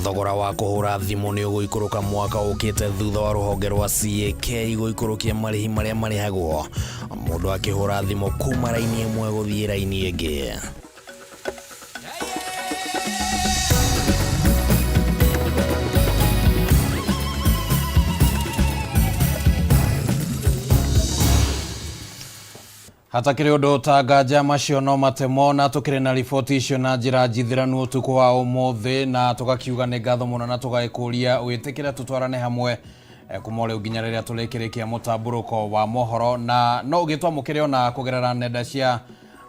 Thogora wa kũhũra thimũ nĩ ũgũikũrũka mwaka ũkĩte thutha wa rũhonge rwa CAK gũikũrũkia marĩhi marĩa marĩhagwo mũndũ akĩhũra thimũ kuma raini ĩmwe gũthiĩ raini ĩngĩ. Hatakĩrĩ ũndũ ta nganja macio no matemo na tũkĩrĩ na riboti icio na njĩra njithĩranu ũtukũ wa ũmũthĩ na tũgakiuga nĩ ngatho mũno na tũgagĩkũria wĩtĩkĩre tũtwarane hamwe eh, kuma o rĩu nginya rĩrĩa tũrĩkĩrĩkia mũtambũrũko wa mohoro na no ũgĩtwamũkĩre ona kũgerera nenda cia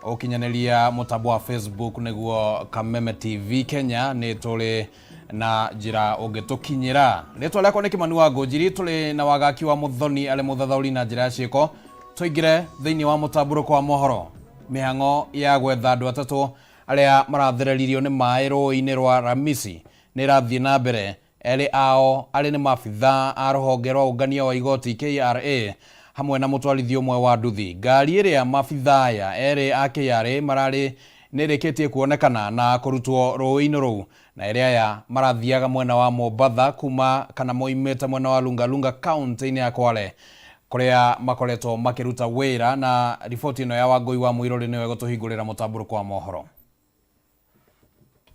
ũkinyanĩria mũtambo wa Facebook nĩguo Kameme TV Kenya nĩ tũrĩ na njĩra ũngĩtũkinyĩra. Rĩtwa rĩakwa nĩ Kĩmani wa Ngũnjiri, tũrĩ na Wagaki wa Mũthoni arĩ mũthathaũri na njĩra ya ciĩko. Tũingĩre thĩinĩ wa mũtambũrũko wa mohoro. Mĩhang'o ya gwetha andũ atatũ arĩa marathereririo nĩ maĩ rũĩ-inĩ rwa Ramisi nĩ ĩrathiĩ na mbere. Erĩ ao arĩ nĩ maabithaa a rũhonge rwa ũngania wa igoti, KRA, hamwe na mũtwarithia ũmwe wa nduthi. Ngari ĩrĩa maabithaa aya erĩ a KRA mararĩ nĩ ĩrĩkĩtie kuonekana na kũrutwo rũĩ-inĩ rũu na erĩ aya marathiaga mwena wa Mombatha kuma kana moimĩte mwena wa Lungalunga kaũntĩ-inĩ ya Kwale kũrĩa makoretwo makĩruta wĩra na riboti ĩno ya Wangũi wa Mũirũrĩ nĩyo ĩgũtũhingũrĩra mũtambũrũko wa mohoro.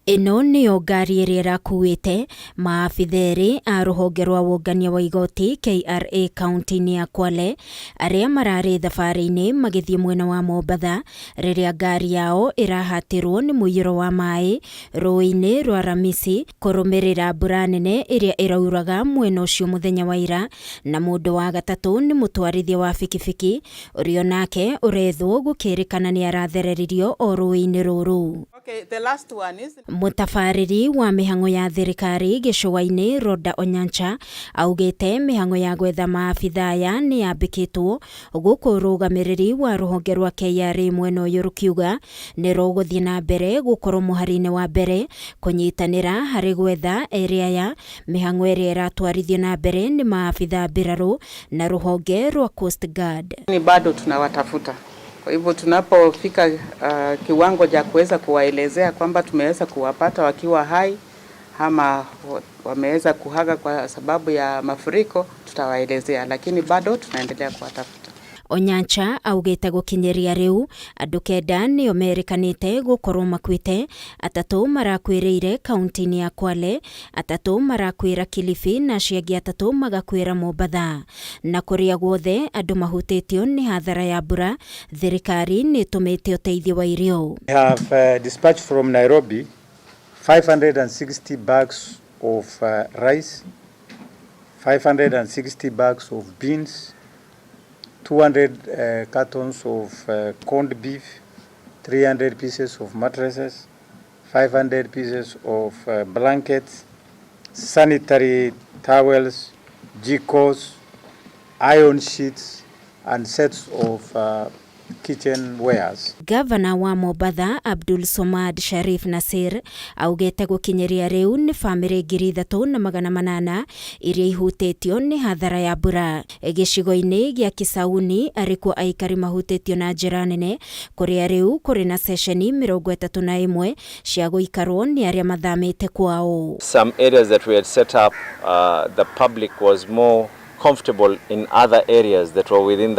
Ĩno nĩyo ngari ĩrĩa ĩrakuĩte maabitha erĩ a rũhonge rwa wũngania wa igoti KRA kaunti-inĩ ya Kwale arĩa mararĩ thabarĩ-inĩ magĩthiĩ mwena wa Mombatha rĩrĩa ngari yao ĩrahatĩrwo nĩ mũiyũro wa maĩ rũĩ-inĩ rwa Ramisi kũrũmĩrĩra mbura nene ĩrĩa ĩrauraga mwena ũcio mũthenya wa ira, na mũndũ wa gatatũ nĩ mũtwarithia wa bikibiki ũrĩa onake ũrethwo gũkĩrĩkana nĩ arathereririo o rũĩ-inĩ rũrũ. Okay, the last one is Mũtabarĩri wa mĩhang'o ya thirikari gĩcũa-inĩ Rhoda Onyancha augĩte mĩhang'o ya gwetha maabitha aya nĩ yambĩkĩtwo gũkũ ũrũgamĩrĩri wa rũhonge rwa KRA mwena ũyũ rũkiuga nĩ rũgũthiĩ na mbere gũkorwo mũhari-inĩ wa mbere kũnyitanĩra harĩ gwetha erĩ aya. Mĩhang'o ĩrĩa ĩratwarithio na mbere nĩ maabitha mbirarũ na rũhonge rwa Coast Guard. Ni bado tunawatafuta. Kwa hivyo tunapofika kiwango cha kuweza kuwaelezea kwamba tumeweza kuwapata wakiwa hai ama wameweza kuhaga kwa sababu ya mafuriko, tutawaelezea, lakini bado tunaendelea kuwatafuta. Onyancha augĩte gũkinyĩria rĩu andũ kenda nĩo merĩkanĩte gũkorwo makuĩte, atatũ marakuĩrĩire kaunti-inĩ ya Kwale, atatũ marakuĩra Kilifi na acio angĩ atatũ magakuĩra Mombatha. Na kũrĩa guothe andũ mahutĩtio nĩ hathara ya mbura, thirikari nĩ ĩtũmĩte ũteithio wa irio. We have dispatched from Nairobi 560 bags of rice, 560 bags of beans, 200 cartons of corned beef, 300 pieces of mattresses, 500 pieces of blankets, sanitary towels, jikos, iron sheets, and sets of kitchen wares. Gavana wa Mombatha Abdul Somad Sharif Nasir augĩte gũkinyĩria rĩu nĩ bamĩrĩ 3800 iria ihutĩtio nĩ hathara ya mbura. Gĩcigo-inĩ gĩa Kisauni arĩ kuo aikari mahutĩtio na njĩra nene kũrĩa rĩu kũrĩ na ceceni 31 cia gũikarwo nĩ arĩa mathamĩte kwao. Some areas that we had set up, the public was more comfortable in other areas that were within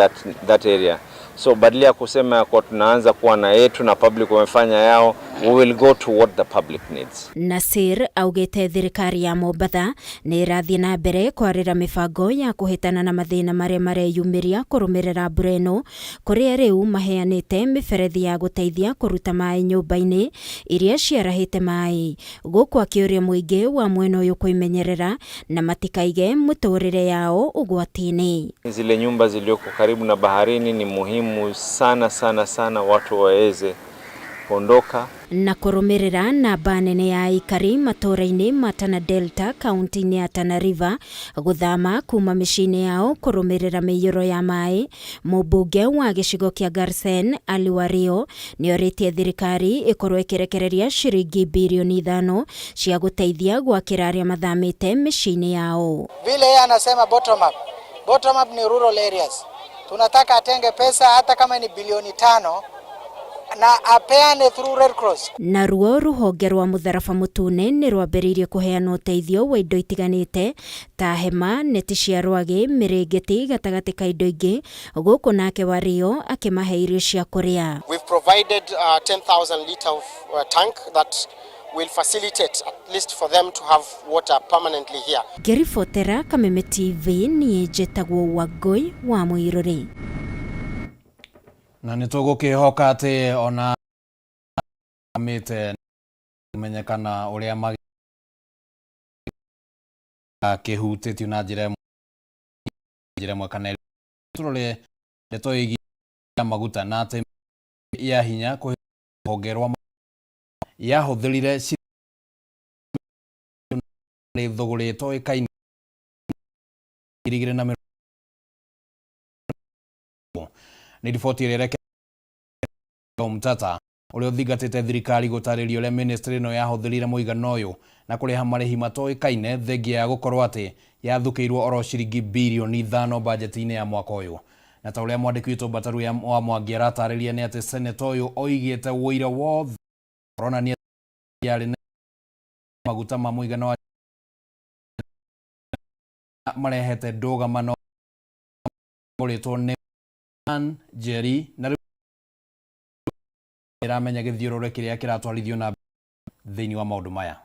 that area. So badala ya kusema kwa tunaanza kuwa na yetu na public wamefanya yao, we will go to what the public needs. Nasir augĩte thirikari ya Mombatha nĩ ĩrathiĩ na mbere kwarĩra mĩbango ya kũhĩtana na mathĩna marĩa mareyumĩria kũrũmĩrĩra mbura ĩno, kũrĩa rĩu maheanĩte mĩberethi ya gũteithia kũruta maĩ nyũmba-inĩ iria ciarahĩte maĩ. Gũkũ akĩũria mũingĩ wa mwena ũyũ kwĩmenyerera na matikaige mũtũrĩre yao ũgwati-inĩ. Zile nyumba zilioko karibu na baharini ni muhimu sana sana sana watu waweze kuondoka. Na kũrũmĩrĩra namba nene ya aikari matũũra-inĩ ma Tana Delta kaunti-inĩ ya Tana River gũthama kuma mĩciĩ-inĩ yao kũrũmĩrĩra mĩiyũro ya maĩ, mũmbunge wa gĩcigo kĩa Garsen Ali Wario nĩorĩtie thirikari ĩkorwo ĩkĩrekereria ciringi birioni 5 cia gũteithia gwakĩra arĩa mathamĩte mĩciĩ-inĩ yao. Vile yeye anasema bottom up. Bottom up ni rural areas. Tunataka atenge pesa hata kama ni bilioni 5 Na apeane through Red Cross. Naruo ruhonge rwa Mũtharaba Mũtune nĩ rwambĩrĩirie kũheana ũteithio wa indo itiganĩte ta hema, neti cia rwagĩ, mĩrĩngĩti gatagatĩ ka indo ingĩ, gũkũ nake Wario akĩmahe irio cia kũrĩa. We've provided 10,000 litre of tank that will facilitate at least for them to have water permanently here. Ngĩribotera Kameme TV niĩ njĩtagwo Wangũi wa Mũirũrĩ. Na nĩ tũgũkĩhoka atĩ ona mĩte menyekana ũrĩa makĩhutĩtio na njĩra ĩmwe kana tũrore ndeto ĩgiĩ maguta na atĩ ya hinya kũhonge rwa yahũthĩrire thũgũrĩ ĩtoĩkaine 2020. Nĩ riboti ĩrĩa ĩrekereirio Omtatah ũrĩa ũthingatĩte thirikari gũtarĩria ũrĩa ministry ĩno yahũthĩrire mũigana ũyũ na kũrĩha marĩhi matoĩkaine, thengia ya gũkorwo atĩ yathukĩirwo oro ciringi birioni 5 bajeti-inĩ ya mwaka ũyũ. Na ta ũrĩa mwandĩki witũ Mbataru wa Mwangi aratarĩria, nĩ atĩ seneta ũyũ oigĩte ũira wothe ũronania yarĩ na maguta ma mũigana wa marehete ndũgamano gũrĩtwo nĩ Njeri, na rĩu ĩramenya gĩthiũrũre kĩrĩa kĩratwarithio na thĩinĩ wa maũndũ maya.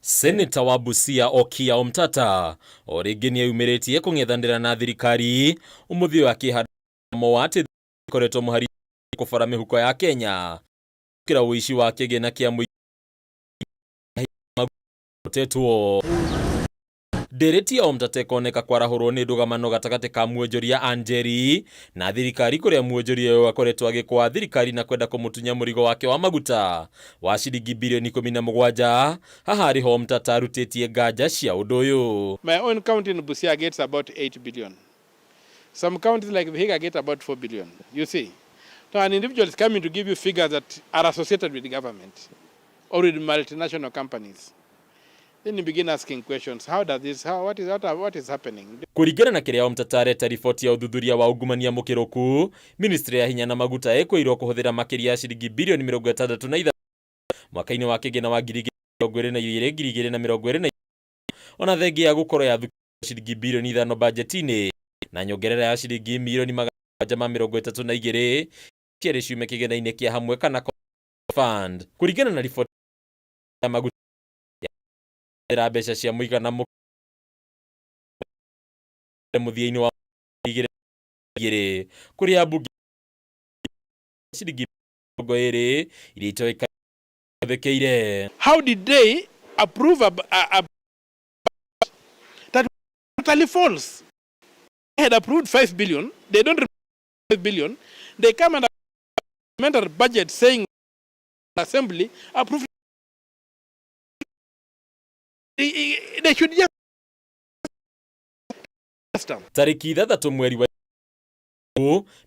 Seneta wa Busia Okiya Omtatah o rĩngĩ nĩeyumĩrĩtie kũng'ethanĩra na thirikari, ũmũthĩ ũyũ akĩhanda wa atĩ ikoretwo mũhari kũbora mĩhuko ya Kenya kĩra ũici wa kĩgĩna kĩa mũingĩ tetwo. Ndereti ya Omtatah ĩkoneka kwarahũrwo nĩ ndũgamano gatagatĩ ka mwonjoria Anjeri na thirikari, kũrĩa mwonjoria ũyũ akoretwo agĩkwa thirikari na kwenda kũmũtunya mũrigo wake wa maguta wa ciringi birioni 17. Haha arĩho Omtatah arutĩtie nganja cia ũndũ ũyũ. My own county in Busia gets about 8 billion. Some counties like Vihiga get about 4 billion. You see. So an individual is coming to give you figures that are associated with the government or with multinational companies. Then you begin asking questions. How does this, how, what is, what, what is happening? Kũringana na kĩrĩa Omtatah areta riboti ya ũthuthuria wa ungumania mũkĩrũku, ministry ya hinya na maguta ĩkwĩirwo kũhũthĩra makĩria ya ciringi birioni 63 mwaka-inĩ wa kĩgĩna wa 2022 2023, ona thengia ya gũkorwo yathukĩirwo ciringi birioni 5 bajeti-inĩ na nyongerera ya ciringi mirioni 732 ciarĩ ciume kĩgĩna-inĩ kĩa hamwe kana fund. Kũringana na riboti ya maguta ya mbeca cia mũigana mũthia-inĩ wa igĩrĩ kũrĩa mbunge ciringi 20 iria itoĩkaine. How did they approve a that totally false? They had approved 5 billion. They don't remember 5 billion. They come and amend budget saying assembly approved. They should just Tarĩki 6 mweri wa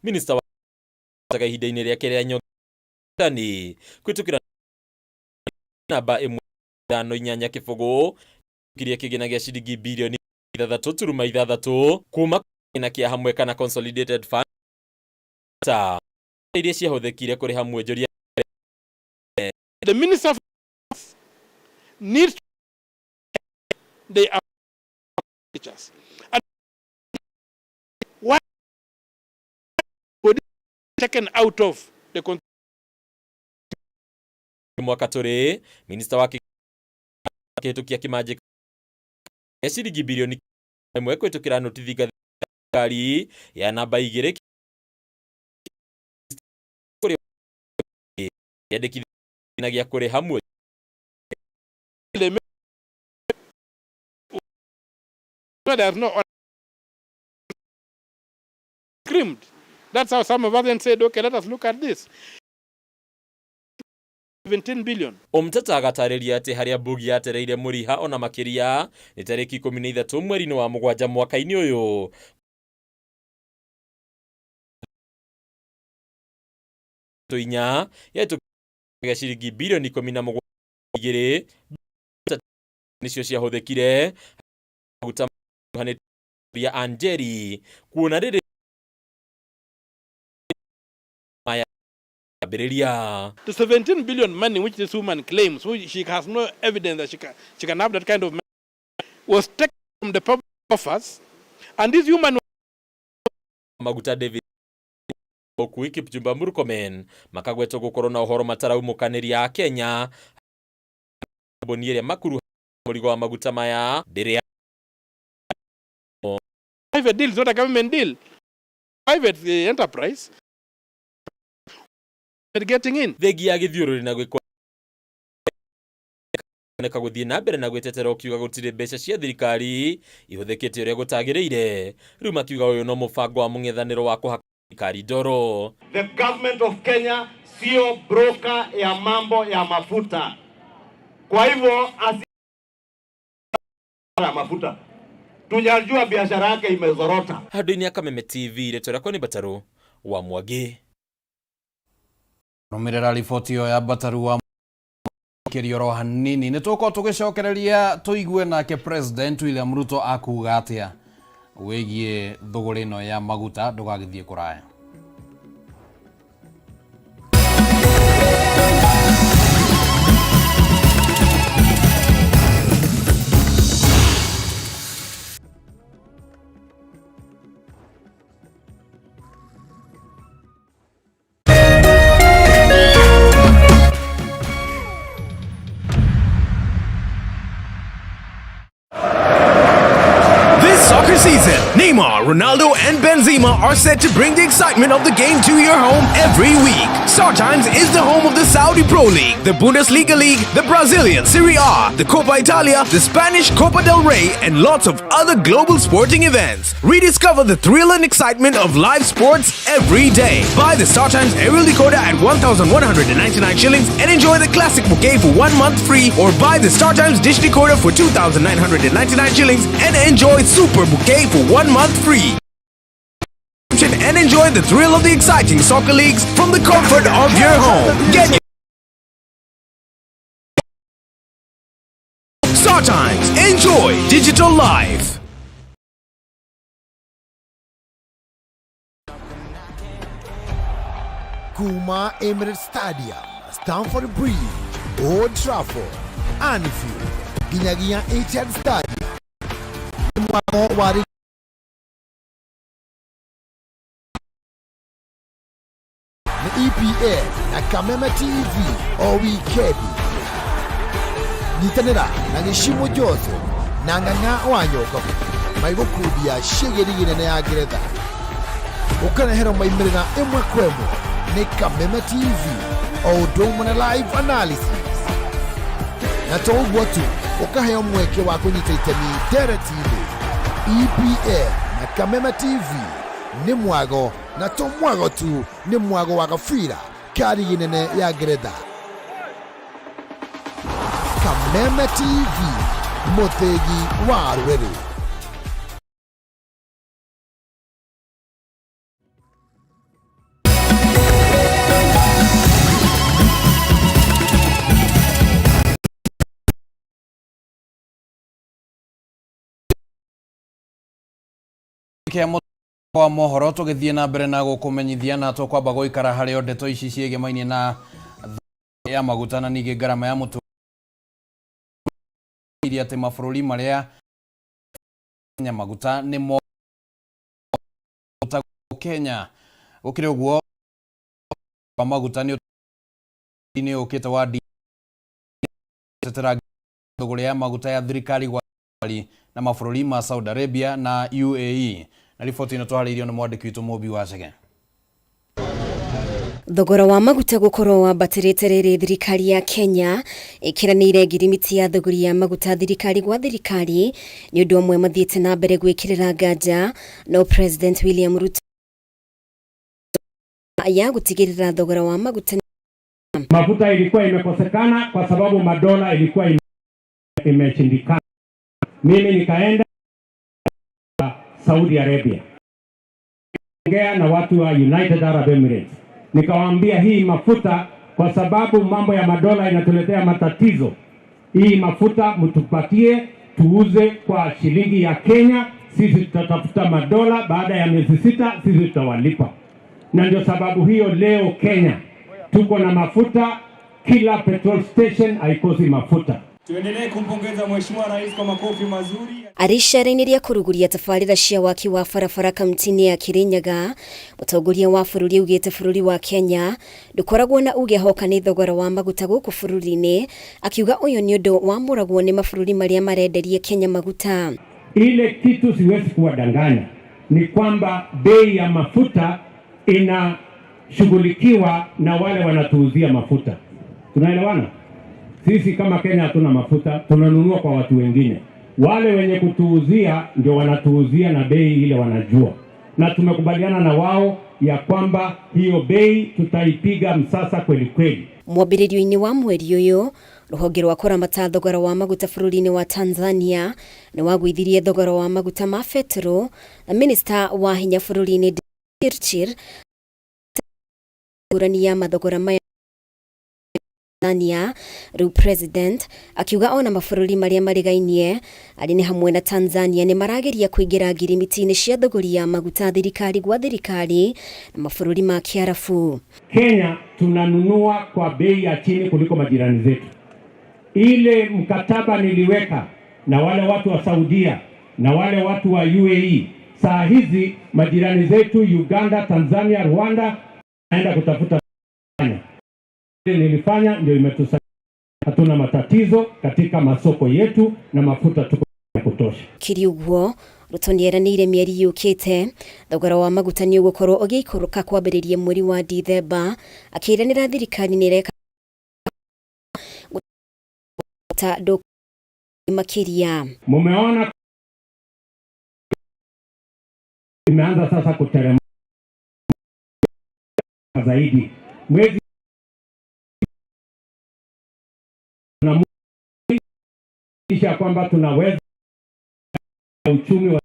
minista wa ihinda-inĩ rĩake rĩa nyongani kwĩtũkĩra namba 1580 kiria kĩgĩna gĩa ciringi birioni 6.6 kuma kĩgĩna kĩa hamwe kana consolidated fund iria ciahũthĩkire kũrĩha mwonjoria. The minister of needs they are teachers. And why would taken out of the Mwaka tũrĩ minista wa kĩhĩtũkia kĩmanjĩka gĩa ciringi birioni 1 kũhĩtũkĩra notithi thirikari ya namba 2 kũrĩ kĩandĩkithia gĩa kũrĩha mwe They there's no screamed. That's how some of us then said, "Okay, let us look at this." 17 billion. Omtatah agatarĩria atĩ harĩa Mbugi yatereire mũriha ona makĩria nĩ tarĩki 13 mweri-inĩ wa mũgwanja mwaka-inĩ ũyũ inya yahĩtũkĩra ciringi birioni 17 nĩcio ciahũthĩkire maguta ya Anjeri kuona rĩrĩ maya. Ambĩrĩria. The 17 billion money which this woman claims, which she has no evidence that she can have that kind of money, was taken from the public coffers, and this woman Maguta David Okui Kipchumba Murkomen makagwetwo gukorwo na uhoro mataraumũkanĩria a Kenya kambuni ĩrĩa makuruha mũrigo wa maguta maya ndĩrĩ private deal, it's not a government deal. Private enterprise getting in. Thengia ya gĩthiũrũrĩ na gwĩkwo oneka gũthiĩ na mbere na gwĩtetera ũkiuga gũtirĩ mbeca cia thirikari ihũthĩkĩte ũrĩa gũtagĩrĩire rĩu makiuga ũyũ no mũbango wa mũng'ethanĩro wa kũhaka thirikari ndoro. The government of Kenya sio broker ya mambo ya mafuta. Kwa hivyo asi ya mafuta tujajua biashara yake imezorota. Handũ-inĩ ya Kameme TV rĩtwa rĩakwa nĩ Mbataru wa Mwangi. Rũmĩrĩra riboti ĩyo ya Mbataru wa kĩrio oro hanini nĩ tũgũkorwo tũgĩcokereria tũigue nake President William Ruto akuga atĩa wĩgiĩ thũgũrĩ ĩno ya maguta ndũgagĩthiĩ kũraya. This soccer season, Neymar, Ronaldo, and Benzema are set to bring the excitement of the game to your home every week. StarTimes is the home of the Saudi Pro League, the Bundesliga League, the Brazilian Serie A, the Coppa Italia, the Spanish Copa del Rey, and lots of other global sporting events. Rediscover the thrill and excitement of live sports every day. Buy the StarTimes aerial decoder at 1,199 shillings and enjoy the classic bouquet for 1 month free, or buy the StarTimes dish decoder for 2,999 shillings and enjoy Super Bouquet for 1 month free and enjoy the thrill of the exciting soccer leagues from the comfort of your home. Get your Star Times. Enjoy digital life. Kuma Emirates Stadium, Stamford Bridge, Old Trafford, Anfield, nginyagia Etihad Stadium. Mwako wa nĩ EPL na Kameme TV o wikendi. Nyitanĩra na Gĩcimo Joseph na Ng'ang'a wa Nyokabu maigũkundia ciĩgiĩ rigi nene ya Ngeretha ũkareherwo maimĩrĩra ĩmwe kwa ĩmwe nĩ Kameme TV o ũndũ ũmwe na live analysis na to ũguo tu ũkaheo mweke wa kũnyita itemi ndereti-inĩ. EPL na Kameme TV nĩ mwago na to mwago tu, nĩ mwago wa gabira ka rigi nene ya Ngeretha. Kameme TV, mũthĩgi wa rũrĩrĩ. Kia wa mohoro tũgĩthiĩ na mbere na gũkũmenyithia na tũkwamba gũikara harĩ o ndeto ici ciĩgemainie na ya maguta na ningĩ ngarama ya mũtũrĩre atĩ mabũrũri marĩa Kenya maguta nĩ Kenya gũkĩrĩ ũguo wa maguta nĩ ũkĩte wa tetera thũgũrĩ ya maguta ya thirikari gwa na mabũrũri ma Saudi Arabia na UAE na riboti ĩno twarĩirio nĩ mwandĩki witũ Mũmbi wa Chege. Thogora wa maguta gukorwo wambatĩrĩte rĩrĩ thirikari ya Kenya ĩkĩranĩire ngirimiti ya thogori ya maguta thirikari gwa thirikari nĩ ũndũ ũmwe mathiĩte na mbere gwĩkĩrĩra nganja no President William Ruto ya gũtigĩrĩra thogora wa maguta. Mafuta ilikuwa imekosekana kwa sababu madola ilikuwa imeshindikana. Mimi nikaenda Saudi Arabia, ongea na watu wa United Arab Emirates, nikawaambia hii mafuta, kwa sababu mambo ya madola inatuletea matatizo, hii mafuta mtupatie tuuze kwa shilingi ya Kenya, sisi tutatafuta madola, baada ya miezi 6 sisi tutawalipa. Na ndio sababu hiyo leo Kenya Tuko na mafuta, kila petrol station haikosi mafuta. Tuendelee kumpongeza Mheshimiwa Rais kwa makofi mazuri. Arĩ icera-inĩ rĩa kũrugũria tabarĩra cia waki wa barabara kaunti-inĩ ya Kirinyaga, mũtongoria wa bũrũri augĩte bũrũri wa Kenya ndũkoragwo na uge hoka nĩ thogora wa maguta gũkũ bũrũri-inĩ, akiuga ũyũ nĩ ũndũ wamũragwo nĩ mabũrũri marĩa marenderia Kenya maguta. Ile kitu siwezi kuwadanganya ni kwamba bei ya mafuta inashughulikiwa na wale wanatuuzia mafuta. Tunaelewana? Sisi kama Kenya hatuna mafuta, tunanunua kwa watu wengine. Wale wenye kutuuzia ndio wanatuuzia na bei ile wanajua, na tumekubaliana na wao ya kwamba hiyo bei tutaipiga msasa kweli kweli. Mwambĩrĩrio-inĩ wa mweri ũyũ, rũhonge rwa kũramata thogora wa maguta bũrũri-inĩ wa Tanzania nĩ wagũithirie thogora wa maguta ma betũrũ na minista wa hinya bũrũri-inĩ Chirchir ngũrani ya mathogora maya Tanzania rĩu president akiuga ona mabũrũri marĩa marigainie arĩ nĩ hamwe na Tanzania nĩ marageria kũingĩra ngirimiti-inĩ cia thogori ya maguta thirikari gwa thirikari na mabũrũri ma Kiarabu. Kenya tunanunua kwa bei ya chini kuliko majirani zetu. Ile mkataba niliweka na wale watu wa Saudia na wale watu wa UAE, saa hizi majirani zetu Uganda, Tanzania, Rwanda naenda kutafuta. Nilifanya ndio imetusaidia, hatuna matatizo katika masoko yetu na mafuta tuko ya kutosha. Kiri ũguo Ruto nĩeranĩire mĩeri yũkĩte thogora wa maguta nĩ ũgũkorwo ũgĩikũrũka kwambĩrĩria mweri wa Dithemba, akĩĩranĩra thirikari nĩ ĩreka ta ndũ makĩria. Mumeona imeanza sasa kuteremka zaidi mwezi na kwamba tunaweza uchumi wa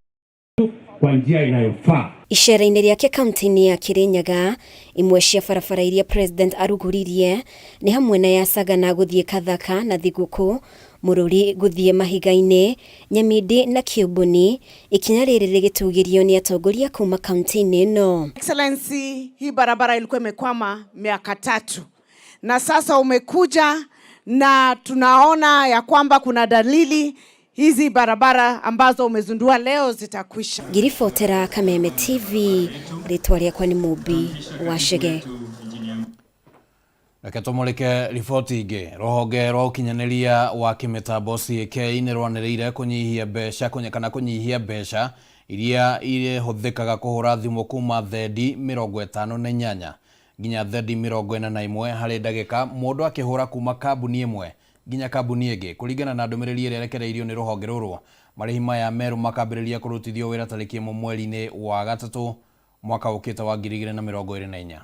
kwa njia inayofaa. Icera-inĩ rĩake kaunti-inĩ ya Kirinyaga, imwe cia barabara iria president arugũririe nĩ hamwe na ya Sagana gũthiĩ Kathaka na Thigũkũ, Mũrũri gũthiĩ Mahiga-inĩ, Nyamindi na Kĩũmbũni, ikinya rĩrĩ rĩgĩtũgĩrio nĩ atongoria kuma kaunti-inĩ ĩno. Excellency, hii barabara ilikuwa imekwama miaka 3 na sasa umekuja na tunaona ya kwamba kuna dalili hizi barabara ambazo umezindua leo zitakwisha. Ngiribotera Kameme TV, rĩtwa rĩakwa nĩ Mũmbi wa Chege. Reke tumulike riboti ingĩ. Rũhonge rwa ũkinyanĩria wa kĩmĩtambo CAK nĩ rwanĩrĩire kũnyihia mbeca kana kũnyihia mbeca iria ihũthĩkaga kũhũra thimũ kuma thendi 58 nginya thendi 41 harĩ ndagĩka mũndũ akĩhũra kuma kambuni ĩmwe nginya kambuni ĩngĩ. Kũringana na ndũmĩrĩri ĩrĩa ĩrekereirio nĩ rũhonge rũrũ, marĩhi maya merũ makambĩrĩria kũrutithio wĩra tarĩki 1 mweri-inĩ wa gatatũ mwaka ũkĩte wa 2024.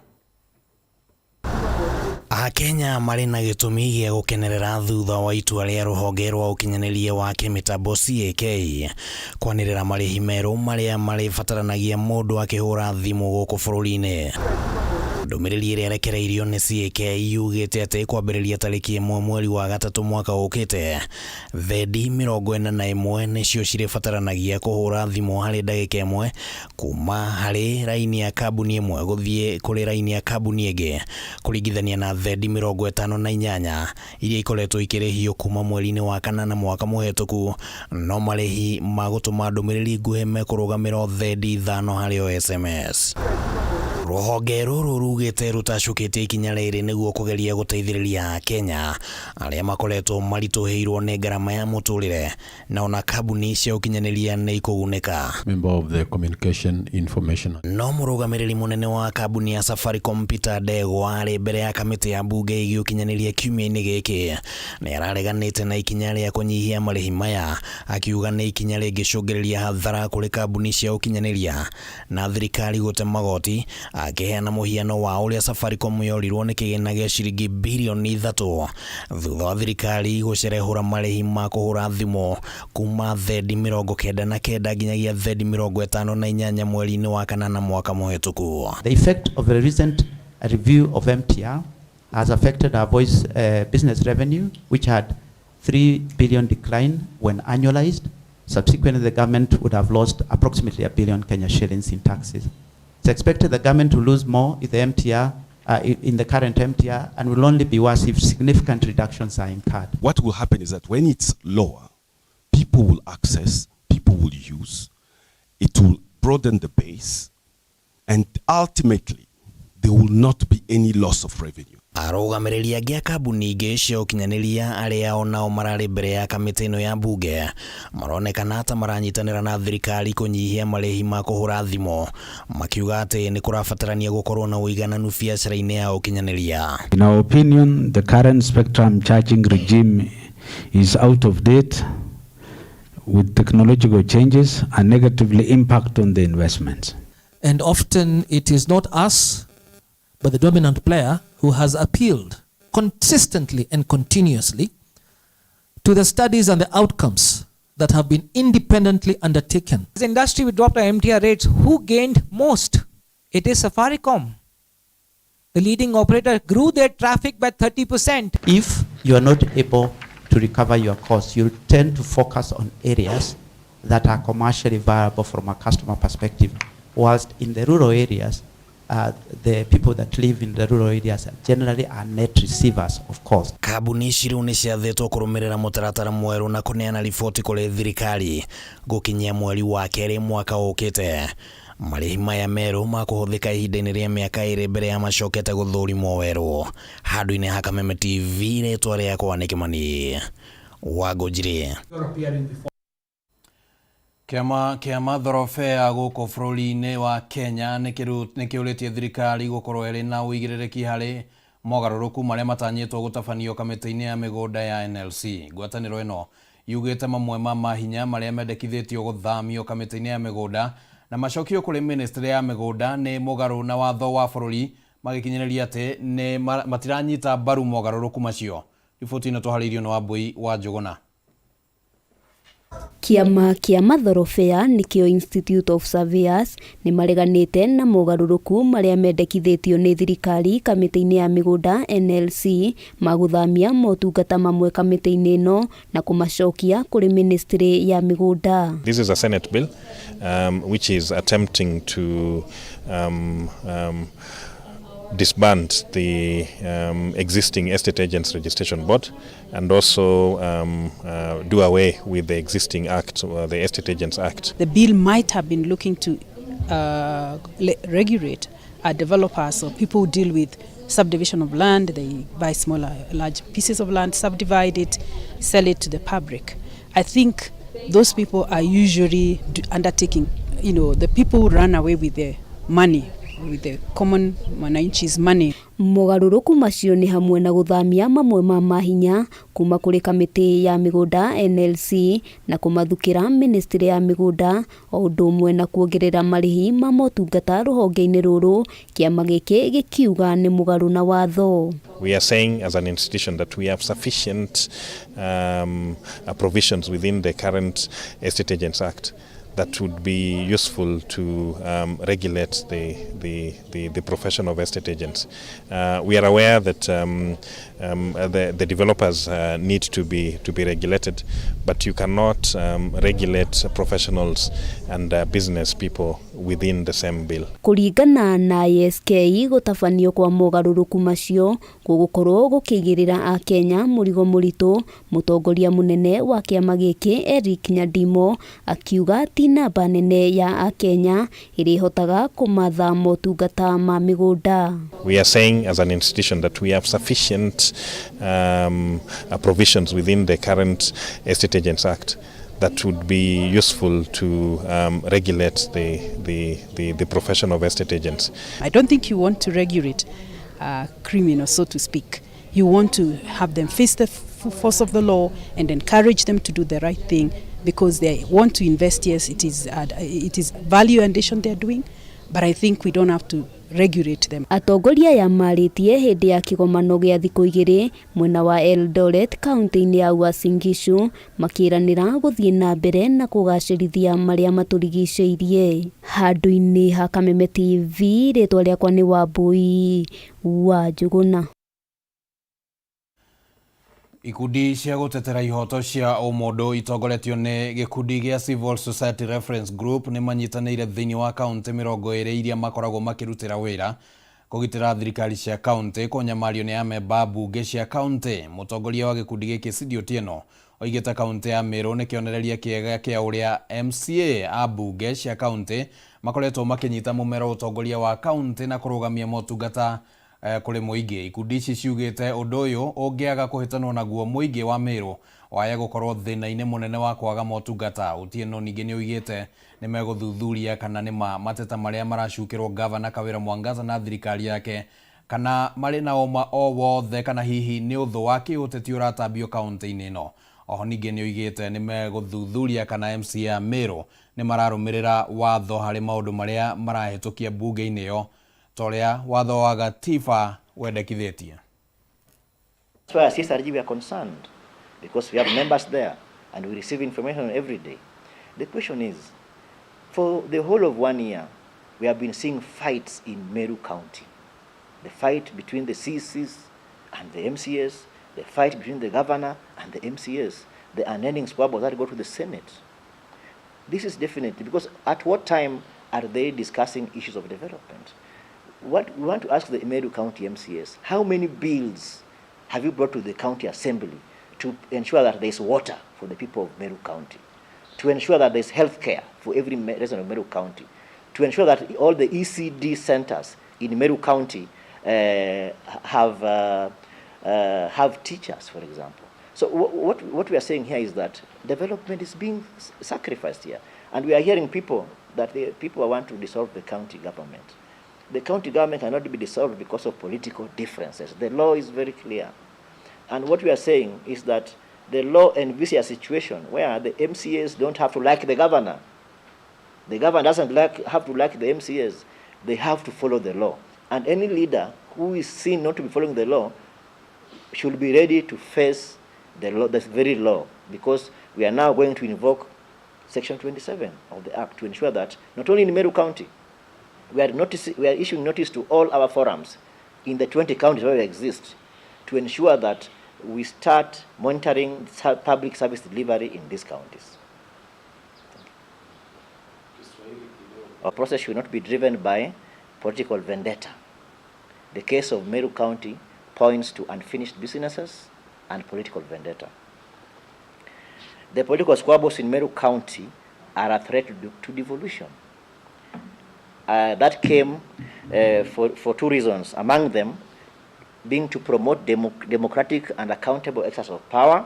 Akenya marĩ na gĩtũmi gĩa gũkenerera thutha wa itua rĩa rũhonge rwa ũkinyanĩria wa kĩmĩtambo CAK kwanĩrĩra marĩhi merũ marĩa marĩbataranagia mũndũ akĩhũra thimũ gũkũ bũrũri-inĩ. Ndũmĩrĩri ĩrĩa ĩrekereirio nĩ CAK yugĩte atĩ kwambĩrĩria tarĩki 1 mweri wa gatatũ mwaka ũkĩte, thendi 41 nĩcio cirĩbataranagia kũhũra thimũ harĩ ndagĩka ĩmwe kuma harĩ raini ya kambuni ĩmwe gũthiĩ kũrĩ raini ya kambuni ĩngĩ, kũringithania na thendi 58 iria ikoretwo ikĩrĩhio kuma mweri-inĩ wa kanana mwaka mũhetũku. No marĩhi ma gũtũma ndũmĩrĩri nguhĩ mekũrũgamĩra thendi 5 harĩ o SMS. Rũhonge rũrũ rugĩte rũtacũkĩtie ikinya rĩrĩ nĩguo kũgeria gũteithĩrĩria Akenya arĩa makoretwo maritũhĩirwo nĩ ngarama ya mũtũrĩre, na ona kambuni cia ũkinyanĩria nĩ ikũgunĩka. Member of the Communication Information. No mũrũgamĩrĩri mũnene wa kambuni ya Safaricom Peter Ndegwa arĩ mbere ya kamĩtĩ ya mbunge ĩgiĩ ũkinyanĩria kiumia-inĩ gĩkĩ nĩ arareganĩte na ikinya rĩa kũnyihia marĩhi maya, akiuga nĩ ikinya rĩngĩcũngĩrĩria hathara kũrĩ kambuni cia ũkinyanĩria na thirikari gũte magoti, akĩheana mũhiano wa ũrĩa Safaricom yorirwo nĩ kĩgĩna gĩa ciringi birioni 3 thutha wa thirikari gũcerehũra marĩhi ma kũhũra thimũ kuma thendi 99 nginyagia thendi 58 mweri-inĩ wa kanana mwaka mũhetũku. The effect of the recent review of MTR has affected our voice business revenue, which had 3 billion decline when annualized. Subsequently, the government would have lost approximately 1 billion Kenya shillings in taxes. It's expected the government to lose more if the MTR in the current MTR and will only be worse if significant reductions are incurred. What will happen is that when it's lower, people will access, people will use, it will broaden the base, and ultimately, there will not be any loss of revenue. Arũgamĩrĩri angĩ a kambuni ingĩ cia ũkinyanĩria arĩa onao mararĩ mbere ya kamĩtĩ ĩno ya mbunge maronekana ta maranyitanĩra na thirikari kũnyihia marĩhi ma kũhũra thimũ, makiuga atĩ nĩ kũrabatarania gũkorwo na ũigananu biacara-inĩ ya ũkinyanĩria. In our opinion, the current spectrum charging regime is out of date with technological changes and negatively impact on the investments. And often it is not us, but the dominant player who has appealed consistently and continuously to the studies and the outcomes that have been independently undertaken. As industry, we dropped our MTR rates. Who gained most? It is Safaricom. The leading operator grew their traffic by 30%. If you are not able to recover your costs, you tend to focus on areas that are commercially viable from a customer perspective, whilst in the rural areas, the people that live in the rural areas generally are net receivers of cost. Kambuni ici rĩu nĩ ciathĩtwo kũrũmĩrĩra mũtaratara mwerũ na kũneana riboti kũrĩ thirikari gũkinyia mweri wa kerĩ mwaka ũkĩte. Marĩhi maya merũ makũhũthĩka ihinda-inĩ rĩa mĩaka 2 mbere ya macokete gũthũrimwo werũ. Handũ-inĩ ha Kameme TV, rĩtwa rĩakwa nĩ Kĩmani wa Ngũnjiri. Kĩama kĩa mathorobea gũkũ bũrũri-inĩ wa Kenya nĩ kĩũrĩtie thirikari gũkorwo ĩrĩ na ũigĩrĩrĩki harĩ mogarũrũku marĩa matanyĩtwo gũtabanio kamĩtĩ-inĩ ya mĩgũnda ya NLC. Ngwatanĩro ĩno yugĩte mamwe ma mahinya marĩa mendekithĩtio gũthamio kamĩtĩ-inĩ ya mĩgũnda na macokio kũrĩ ministry ya mĩgũnda nĩ mũgarũ na watho wa bũrũri, magĩkinyĩrĩria atĩ nĩ matiranyita mbaru mogarũrũku macio. Riboti ĩno tũharĩirio nĩ Wambui wa Njũgũna. Kĩama kĩa mathorobea nĩkĩo Institute of Surveyors nĩ mareganĩte na mogarũrũku marĩa mendekithĩtio nĩ thirikari kamĩtĩ-inĩ ya mĩgũnda NLC ma gũthamia motungata mamwe kamĩtĩ-inĩ ĩno na kũmacokia kũrĩ ministry ya mĩgũnda. This is a Senate bill which is attempting to disband the existing Estate Agents Registration Board and also do away with the existing act, the Estate Agents Act. The bill might have been looking to regulate developers or people who deal with subdivision of land. They buy smaller, large pieces of land, subdivide it, sell it to the public. I think those people are usually undertaking, you know, the people who run away with their money, with the common mwananchi's money. Mogarũrũku macio nĩ hamwe na gũthamia mamwe ma mahinya kuma kũrĩ kamĩtĩ ya mĩgũnda NLC na kũmathukĩra ministry ya mĩgũnda, o ũndũ ũmwe na kuongerera marĩhi ma motungata rũhonge-inĩ rũrũ, kĩama gĩkĩ gĩkiuga nĩ mũgarũ na watho. We are saying as an institution that we have sufficient provisions within the current Estate Agents Act that would be useful to regulate the profession of estate agents. We are aware that the developers need to be regulated, but you cannot regulate professionals and business people within the same bill. Kũringana na ISK, gũtabanio kwa mogarũrũku macio gũgũkorwo gũkĩigĩrĩra akenya mũrigo mũritũ. Mũtongoria mũnene wa kĩama gĩkĩ Eric Nyandimo akiuga ti namba nene ya akenya ĩrĩhotaga kũmatha motungata ma mĩgũnda. We are saying as an institution that we have sufficient provisions within the current Estate Agents Act that would be useful to regulate the profession of estate agents. I don't think you want to regulate criminals, so to speak. You want to have them face the force of the law and encourage them to do the right thing because they want to invest. Yes, it is value addition they are doing, but I think we don't have to regulate them. Atongoria aya marĩtie hĩndĩ ya kĩgomano gĩa thikũ igĩrĩ mwena wa Eldoret kaunti-inĩ ya Uasin Gishu, makĩranĩra gũthiĩ na mbere na kũgacĩrithia marĩa matũrigicĩirie. Handũ-inĩ ha Kameme TV, rĩtwa rĩakwa nĩ Wambui wa Njũgũna. Ikundi cia gũtetera ihoto cia ũmũndũ itongoretio nĩ gĩkundi gĩa Civil Society Reference Group nĩ manyitanĩire thĩinĩ wa kaunti 20 iria makoragwo makĩrutĩra wĩra Kũgitĩra thirikari cia kaunti kũnyamario nĩ amemba mbunge cia kaunti. Mũtongoria wa gĩkundi gĩkĩ Cindy Otieno oigĩte kaunti ya Meru nĩ kĩonereria kĩega kĩa ũrĩa MCA a mbunge cia kaunti makoretwo makĩnyita mũmero ũtongoria wa kaunti na kũrũgamia motungata kũrĩ mũingĩ. Ikundi ici ciugĩte ũndũ ũyũ ũngĩaga kũhĩtanwo naguo mũingĩ wa Meru waya gũkorwo thĩna-inĩ mũnene wa kwaga motungata. Otieno ningĩ nĩ oigĩte nĩ megũthuthuria kana nĩ ma mateta marĩa maracukĩrwo gavana Kawĩra Mwangaza na thirikari yake kana marĩ na ũma o wothe kana hihi nĩ ũthũ wa kĩũteti ũratambio kaunti-inĩ ĩno. Oho ningĩ nĩ oigĩte nĩ megũthuthuria kana MCA a Meru nĩ mararũmĩrĩra watho harĩ maũndũ marĩa marahĩtũkia mbunge-inĩ ĩyo ta ũrĩa watho wa gatiba wendekithĩtie. That's why as CSRG we are concerned, because we have members there and we receive information every day. The question is, for the whole of 1 year, we have been seeing fights in Meru County. The fight between the CCs and the MCAs, the fight between the governor and the MCAs, the unending squabbles that go to the Senate. This is definitely, because at what time are they discussing issues of development? What we want to ask the Meru County MCAs, how many bills have you brought to the county assembly to ensure that there is water for the people of Meru County, to ensure that there is health care for every resident of Meru County, to ensure that all the ECD centers in Meru County have teachers, for example. So what we are saying here is that development is being sacrificed here. And we are hearing people that the people want to dissolve the county government. The county government cannot be dissolved because of political differences. The law is very clear. And what we are saying is that the law envisages a situation where the MCAs don't have to like the governor. The governor doesn't have to like the MCAs. They have to follow the law. And any leader who is seen not to be following the law should be ready to face the law, this very law, because we are now going to invoke Section 27 of the Act to ensure that not only in Meru County, we are issuing notice to all our forums in the 20 counties where we exist to ensure that we start monitoring public service delivery in these counties. Our process should not be driven by political vendetta. The case of Meru County points to unfinished businesses and political vendetta. The political squabbles in Meru County are a threat to devolution. That came for two reasons, among them being to promote democratic and accountable exercise of power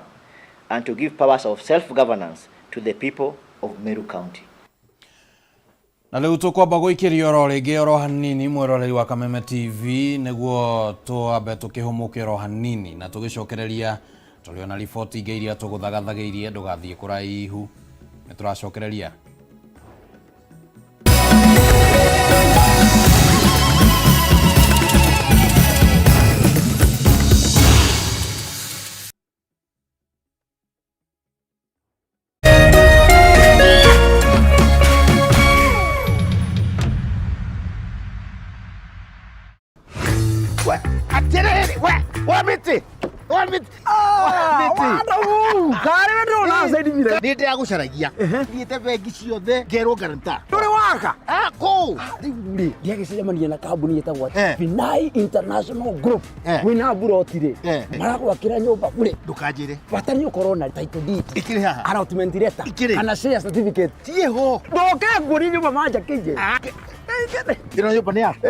and to give powers of self-governance to the people of Meru County. Na rĩu tũkwamba gũikĩria oro rĩngĩ oro hanini mwĩroreri wa Kameme TV nĩguo twambe tũkĩhũmũke oro hanini na tũgĩcokereria tũrĩ ona riboti ingĩ iria tũgũthagathagĩirie ndũgathiĩ kũraihu nĩ tũracokereria. Nĩ ndĩragũcaragia thiĩte bengi ciothe ngerwo guarantor ndũrĩ waka kũ rĩu rĩ ndiagĩcemania na kambuni ĩtagwo Finai International Group wĩna mburoti rĩ maragwakĩra nyũmba bure ndũkanjĩre bata nĩ ũkorwo na title deed ikĩrĩ haha allotment letter kana share certificate ciĩho ndoke nguonie nyũmba manjakĩire Ĩno nyũmba nĩ yaku?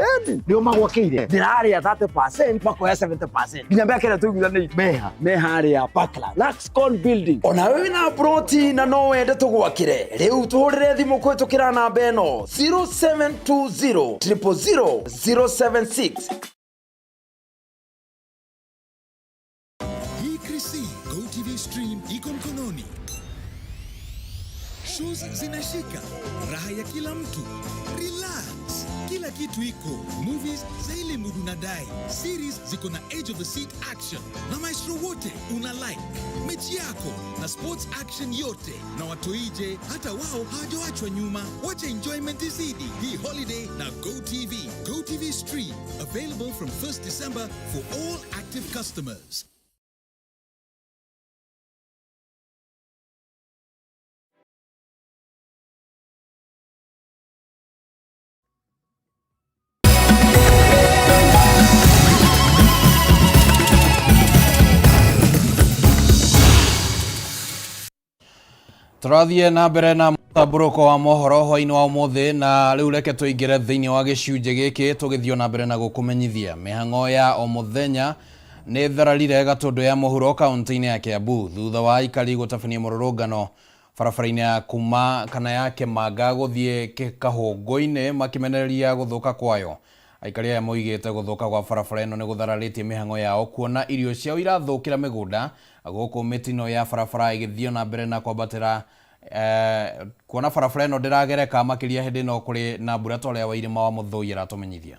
Nĩo magwakĩire? Ndĩrarĩa 30% makoya 70% nginya mĩaka ĩrĩa tũiguithanĩirie meha me harĩa Parkland Luxcon building. Ona wewe wĩna ploti na no wende tũgwakĩre rĩu tũhũrĩre thimũ kũhĩtũkĩra namba ĩno 0720 000 076. GoTV Stream iko mkononi. Shows zinashika, raha ya kila mtu. Relax, kila kitu iko. Movies za ile mood unadai, series ziko na edge of the seat action, na maestro wote una like mechi yako na sports action yote, na watoije hata wao hawajaachwa nyuma. Wacha enjoyment izidi hii holiday na GoTV. GoTV Stream available from 1st December for all active customers. Tũrathiĩ na mbere na mũtambũrũko wa mohoro hwainĩ wa ũmũthĩ, na rĩu reke tũingĩre thĩinĩ wa gĩcunjĩ gĩkĩ tũgĩthiĩ na mbere na gũkũmenyithia mĩhang'o ya o mũthenya nĩ thararire Gatũndũ ya mũhuro kaunti-inĩ ya Kiambu thutha wa aikari gũtabania mũrũrũngano barabara-inĩ ya kuma kana ya Kĩmanga gũthiĩ Kahũngũ-inĩ makĩmenereria gũthũka kwayo. Aikari aya moigĩte gũthũka gwa barabara ĩno nĩ gũthararĩtie mĩhang'o yao kuona irio ciao irathũkĩra mĩgũnda gũkũ mĩtino ya barabara ĩgĩthiĩ na mbere na kwambatĩra kuona barabara ĩno ndĩragereka makĩria hĩndĩ ĩno kũrĩ na mbura ta ũrĩa Wairĩma wa Mũthũi aratũmenyithia.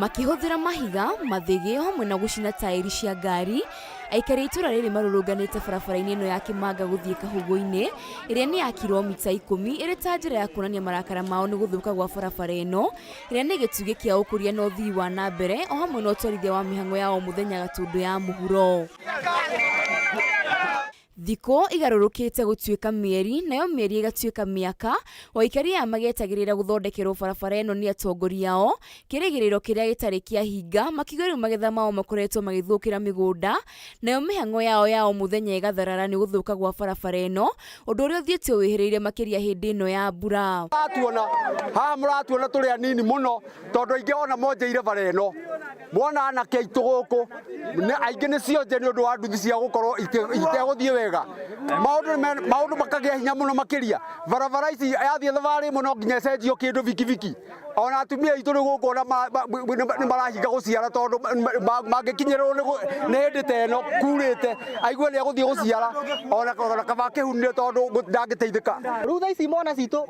Makĩhũthĩra mahiga, mathĩgĩ o hamwe na gũcina taĩri cia ngari, aikari a itũra rĩrĩ marũrũnganĩte barabara-inĩ ĩno ya Kĩmanga gũthiĩ Kahũgũ-inĩ, ĩrĩa nĩ ya kiromita 10 ĩrĩ ta njĩra ya kuonania marakara mao nĩ gũthũka gwa barabara ĩno, ĩrĩa nĩ gĩtugĩ kĩa ũkũria na ũthii wa na mbere o hamwe na ũtwarithia wa mĩhang'o ya o mũthenya Gatũndũ ya mũhuro. Thikũ igarũrũkĩte gũtuĩka mĩeri, nayo mĩeri ĩgatuĩka mĩaka, o aikari aya magetagĩrĩra gũthondekerwo barabara ĩno nĩ atongoria ao, kĩrĩgĩrĩro kĩrĩa gĩtarĩ kĩahinga, makiuga rĩu magetha mao makoretwo magĩthũkĩra mĩgũnda, nayo mĩhang'o yao ya o mũthenya ĩgatharara nĩ gũthũka gwa barabara ĩno, ũndũ ũrĩa ũthiĩte ũwĩhĩrĩire makĩria hĩndĩ ĩno ya mbura. Mũratuona haha, mũratuona tũrĩ anini mũno tondũ aingĩ ona monjeire bara ĩno. Mwana anake aitũ gũkũ aingĩ nĩ cionje nĩ ũndũ wa nduthi cia gũkorwo itegũthiĩ wega. Maũndũ makagĩa hinya mũno makĩria. Barabara ici yathiĩ thabarĩ ĩmwe no nginya ĩcenjio kĩndũ bikibiki. Ona atumia aitũ rĩu gũkũ ona nĩ marahinga gũciara tondũ mangĩkinyĩrĩrwo nĩ hĩndĩ ta ĩno kurĩte, aigue nĩ egũthiĩ gũciara ona kaba akĩhunire tondũ ndangĩteithĩka. Rĩu thaa ici mwana citũ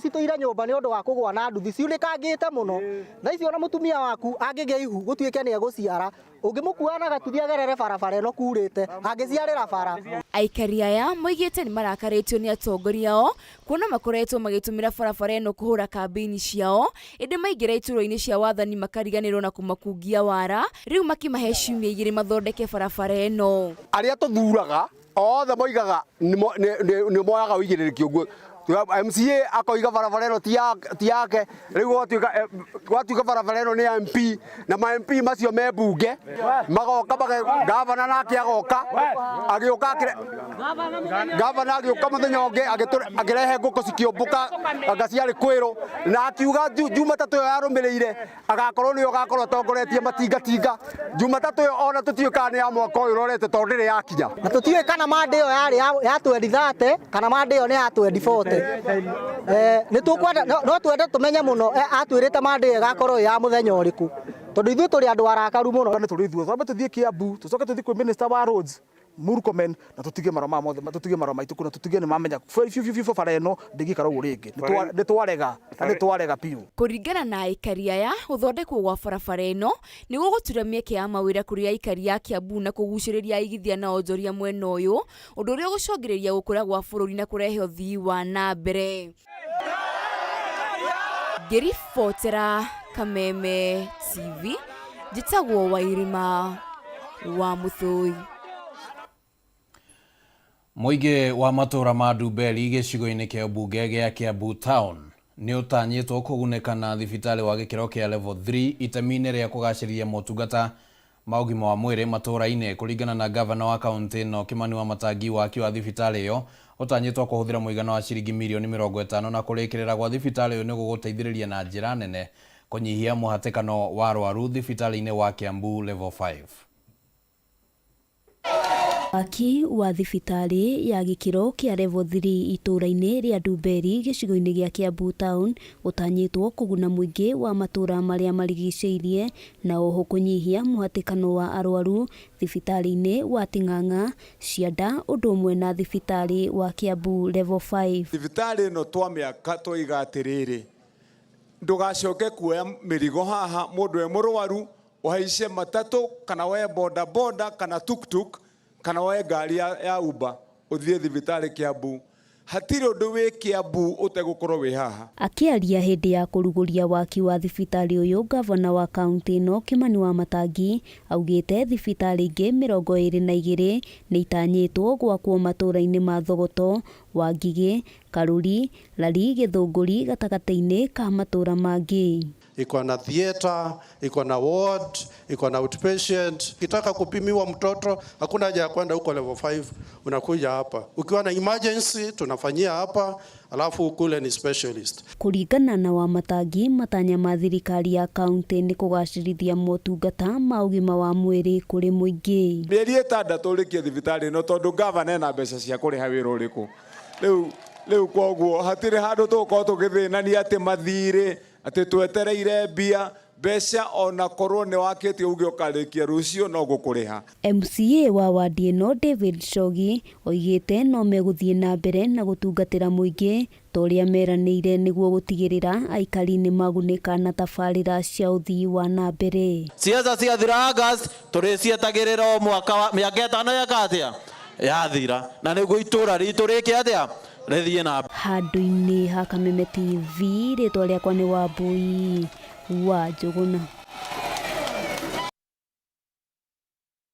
citũire nyũmba nĩ ũndũ wa kũgũa na nduthi ciunĩkangĩte mũno. Thaa ici ona mũtumia waku angĩgĩa ihu gũtuĩke nĩ egũciara, ũngĩmũkua na gatuthi agerere barabara ĩno kurĩte, angĩciarĩra bara. Aikari aya moigĩte nĩ marakarĩtio nĩ atongoria ao kuona makoretwo magĩtũmĩra barabara ĩno kũhũra kambĩini ciao, ĩndĩ maingĩra iturwa-inĩ cia wathani makariganĩrwo na kũmakungia wara, rĩu makĩmahe ciumia igĩrĩ mathondeke barabara ĩno. Arĩa tũthuraga othe moigaga nĩ moyaga ũigĩrĩrĩki ũguo. MCA akoiga barabara ĩno ti yake, rĩu gwatuĩka barabara ĩno nĩ ya MP, na ma MP macio me mbunge magoka, gavana nake agoka, agĩũka gavana agĩũka mũthenya ũngĩ akĩrehe ngũkũ cikĩũmbũka anga ciarĩ kwĩrũ, na akiuga Jumatatũ ĩyo yarũmĩrĩire agakorwo nĩyo agakorwo atongoretie matingatinga. Jumatatũ ĩyo ona tũtiũĩ kana nĩ ya mwaka ũyũ ũrorete tondũ ndĩrĩ yakinya. Na tũtiũĩ kana mande ĩyo yarĩ ya 2030 kana mande ĩyo nĩ ya 2040. Nĩ tũkwenda, no twende tũmenye mũno, atwĩrĩte mande ĩyo ĩgakorwo ĩ ya mũthenya ũrĩkũ, tondũ ithuĩ tũrĩ andũ arakaru mũno. Nĩ tũrĩ ithuothe, twambe tũthiĩ Kiambu, tũcoke tũthiĩ kwĩ Minister wa Roads Murkomen, na tũtige marũa maya mothe, tũtige marũa maitũ kuna, tũtige nĩ mamenya biũ biũ biũ bara ĩno ndĩngĩikara ũguo rĩngĩ. Nĩ twarega, na nĩ twarega biũ. Kũringana na aikari aya, gũthondekwo gwa barabara ĩno nĩ gũgũtura mĩeke ya mawĩra kũrĩ aikari a Kiambu na kũgucĩrĩria aigithia na onjoria mwena ũyũ, ũndũ ũrĩa ũgũcũngĩrĩria gũkũra gwa bũrũri na kũrehe ũthii wa na mbere. Ngĩribotera Kameme TV, njĩtagwo Wairima wa Mũthũi. Mũingĩ wa matũũra ma Ndumberi gĩcigo-inĩ kĩa ũmbunge gĩa Kiambu Town nĩ ũtanyĩtwo kũgunĩka na thibitarĩ wa gĩkĩro kĩa level 3 itemi-inĩ rĩa kũgacĩrithia motungata ma ũgima wa mwĩrĩ matũũra-inĩ. Kũringana na gavana wa kaunti ĩno Kimani Wamatangi, waki wa thibitarĩ ĩyo ũtanyĩtwo kũhũthĩra mũigana wa ciringi mirioni 50 na kũrĩkĩrĩra gwa thibitarĩ ũyũ nĩ gũgũteithĩrĩria na njĩra nene kũnyihia mũhatĩkano wa arwaru thibitarĩ-inĩ wa Kiambu level 5. Waki wa thibitarĩ ya gĩkĩro kĩa level 3 itũũra-inĩ rĩa Ndumberi gĩcigo-inĩ gĩa Kiambu Town ũtanyĩtwo kũguna mũingĩ wa matũũra marĩa marigicĩirie na oho kũnyihia mũhatĩkano wa arwaru thibitarĩ-inĩ wa Ting'ang'a, Cianda ũndũ ũmwe na thibitarĩ wa Kiambu level 5. Thibitarĩ ĩno twamĩaka twoiga atĩrĩrĩ, ndũgacoke kuoya mĩrigo haha mũndũ e mũrwaru ũhaice matatũ kana woe boda boda kana tuktuk kana woe ngari ya Uber ũthiĩ thibitarĩ Kiambu. Hatirĩ ũndũ wĩ Kiambu ũtegũkorwo wĩ haha. Akĩaria hĩndĩ ya kũrugũria waki wa thibitarĩ ũyũ, gavana wa kaunti ĩno Kimani Wamatangi augĩte thibitarĩ ingĩ 22 nĩ itanyĩtwo gwakwo matũũra-inĩ ma Thogoto, Wangigĩ, Karuri, Lari, Gĩthũngũri gatagatĩ-inĩ ka matũũra mangĩ. iko na theater, iko na ward, iko na outpatient. Ukitaka kupimiwa mtoto hakuna haja ya kwenda huko level 5, unakuja hapa. Ukiwa na emergency tunafanyia hapa, alafu kule ni specialist. Kũringana na Wamatangi, matanya ma thirikari ya kaunti nĩ kũgacĩrithia motungata ma ũgima wa mwĩrĩ kũrĩ mũingĩ. Mĩeri 6 ũrĩkie thibitarĩ ĩno tondũ gavana ena mbeca cia kũrĩha wĩra ũrĩkũ rĩu koguo hatirĩ handũ tũgũkorwo tũgĩthĩnania atĩ mathirĩ atĩ twetereire mbia mbeca ona korwo nĩ wakĩtie uge ũkarĩkia rũciũ no gũkũrĩha. MCA wa wadi ĩno David Chogi oigĩte no megũthiĩ na mbere na gũtungatĩra mũingĩ ta ũrĩa meranĩire nĩguo gũtigĩrĩra aikari nĩ magunĩka na tabarĩra cia ũthii wa na mbere. Ciaca ciathira August tũrĩcietagĩrĩra o mwaka wa mĩaka 5 yeka atĩa yathira na nĩguo itũra ritũ rĩke atĩa rĩthiĩ na mbere. Handũ-inĩ ha Kameme TV, rĩtwa rĩakwa nĩ Wambui wa Njũgũna.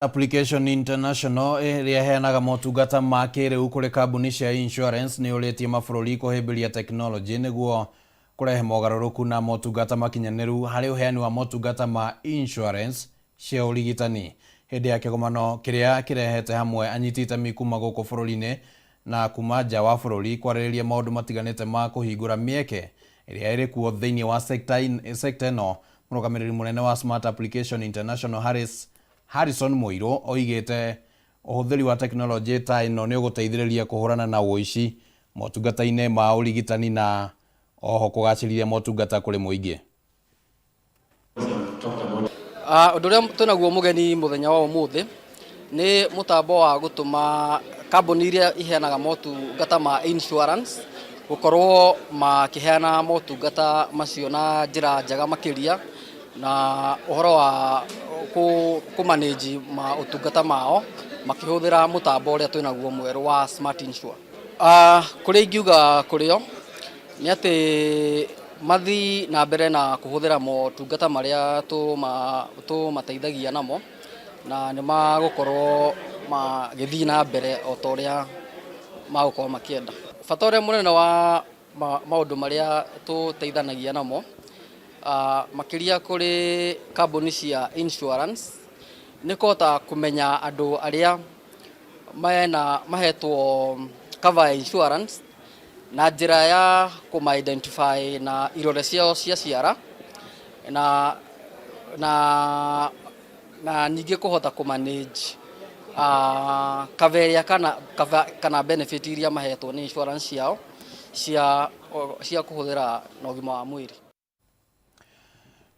Application International ĩrĩa ĩheanaga motungata ma kĩrĩu kũrĩ kambuni cia insurance nĩ yũrĩtie mabũrũri kũhĩmbĩria tekinoronjĩ nĩguo kũrehe mogarũrũku na motungata makinyanĩru harĩ ũheani wa motungata ma insurance cia ũrigitani. Hĩndĩ ya kĩgomano kĩrĩa kĩrehete hamwe anyiti itemi kuma gũkũ bũrũri-inĩ na kuma nja wa bũrũri kwarĩrĩria maũndũ matiganĩte ma kũhingũra mĩeke ĩrĩa ĩrĩ kuo thĩinĩ wa sekta ĩno. Mũrũgamĩrĩri mũnene wa Smart Application International Harrison Mũirũ oigĩte ũhũthĩri wa tekinoronjĩ ta ĩno nĩ ũgũteithĩrĩria kũhũrana na ũici motungata-inĩ ma ũrigitani na oho kũgacĩrithia motungata kũrĩ mũingĩ. Ũndũ ũrĩa twĩnaguo mũgeni mũthenya wa ũmũthĩ nĩ mũtambo wa gũtũma kambuni iria iheanaga motungata ma insurance gũkorwo makĩheana motungata macio na njĩra njega makĩria na ũhoro wa kũ manage ma ũtungata mao makĩhũthĩra mũtambo ũrĩa twĩnaguo mwerũ wa Smart Insure. Kũrĩa ingiuga kũrĩo nĩ atĩ mathi na mbere na kũhũthĩra motungata marĩa tũmateithagia namo na nĩ magũkorwo magĩthiĩ na mbere o ta ũrĩa magũkorwo makĩenda. Bata ũrĩa mũnene wa maũndũ marĩa tũteithanagia namo makĩria kũrĩ kambuni cia insurance nĩ kũhota kũmenya andũ arĩa mena mahetwo cover ya insurance na njĩra ya kũma identify na irore ciao cia ciara na ningĩ kũhota kũ manage cover ĩrĩa kana cover, kana benefit iria mahetwo nĩ insurance ciao cia kũhũthĩra na ũgima wa mwĩrĩ.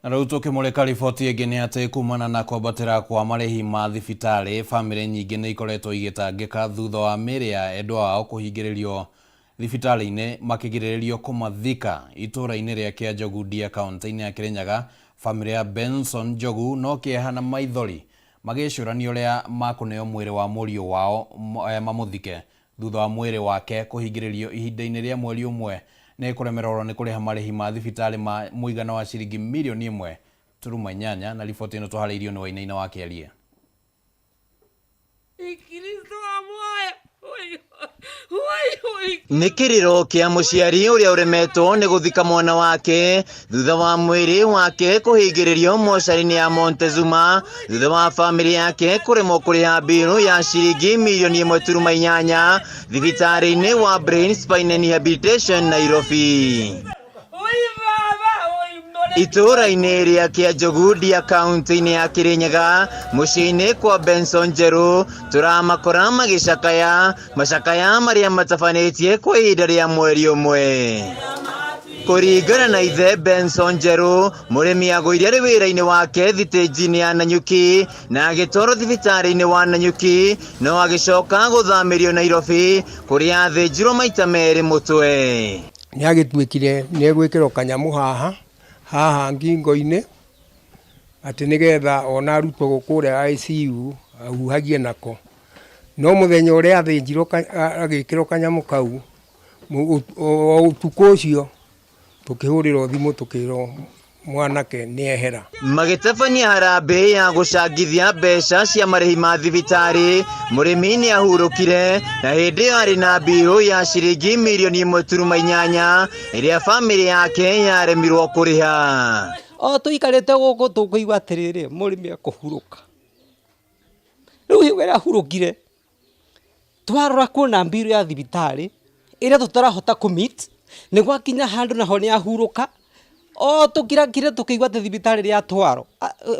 Na rĩu tũkĩmũrĩka riboti ĩngĩ nĩ atĩ kumana na kwambatĩra kwa marĩhi ma thibitarĩ, bamĩrĩ nyingĩ nĩ ikoretwo igĩtangĩka thutha wa mĩĩrĩ ya endwa ao kũhingĩrĩrio thibitarĩ-inĩ makĩgirĩrĩrio kũmathika itũũra-inĩ rĩa Kĩanjogu Ndia kaunti-inĩ ya Kĩrĩnyaga. Bamĩrĩ ya Benson Njogu no kĩeha na maithori magĩcũrania ũrĩa makũneo mwĩrĩ wa mũriũ wao mamũthike thutha wa mwĩrĩ wake kũhingĩrĩrio ihinda-inĩ rĩa mweri ũmwe nĩ kũremererwo nĩ kũrĩha marĩhi ma thibitarĩ ma mũigana wa ciringi mirioni 1.8. Na riboti ĩno tũharĩirio nĩ Wainaina wa Kĩarie. Nĩ kĩrĩro kĩa mũciari ũrĩa ũremetwo nĩ gũthika mwana wake thutha wa mwĩrĩ wake kũhingĩrĩrio mocarĩ-inĩ ya Montezuma thutha wa bamĩrĩ yake kũremwo kũrĩha mbirũ ya ciringi mirioni 1.8 thibitarĩ-inĩ wa Brain Spine and Rehabilitation Nairobi. Itũũra-inĩ rĩa Kĩanjogu Ndia kaunti-inĩ ya Kĩrĩnyaga mũciĩ-inĩ kwa Benson Njerũ tũramakora magĩcakaya macakaya marĩa matabanĩtie kwa ihinda rĩa mweri ũmwe. Kũringana na ithe Benson Njerũ, mũrĩmi agũire arĩ wĩra-inĩ wake thitĩnji-inĩ ya Nanyuki na agĩtwarwo thibitarĩ-inĩ wa Nanyuki no agĩcoka gũthamĩrio Nairobi kũrĩa athĩnjirwo maita merĩ mũtwe. Nĩ agĩtuĩkire nĩ egwĩkĩrwo kanyamũ haha haha ngingo-inĩ atĩ nĩgetha ona arutwo kũrĩa ICU ahuhagie nako. No mũthenya ũrĩa athĩnjirwo agĩkĩrwo kanyamũ kau o ũtukũ ũcio tũkĩhũrĩrwo thimũ tũkĩrwo mwanake nĩ ehera. Magĩtabania harambĩ ya gũcangithia mbeca cia marĩhi ma thibitarĩ, mũrĩmi nĩ ahurũkire na hĩndĩ ĩyo arĩ na mbirũ ya ciringi mirioni 1.8 ĩrĩa bamĩrĩ yake yaremirwo kũrĩha. O tũikarĩte gũkũ tũkũigua atĩrĩrĩ, mũrĩmi ekũhurũka. Rĩu hingo ĩrĩa ahurũkire, twarora kuona mbiru ya thibitarĩ ĩrĩa tũtarahota kũ meet, nĩ gwakinya handũ naho nĩ ahurũka, o tũkirakire tũkĩigua atĩ thibitarĩ rĩatwarwo,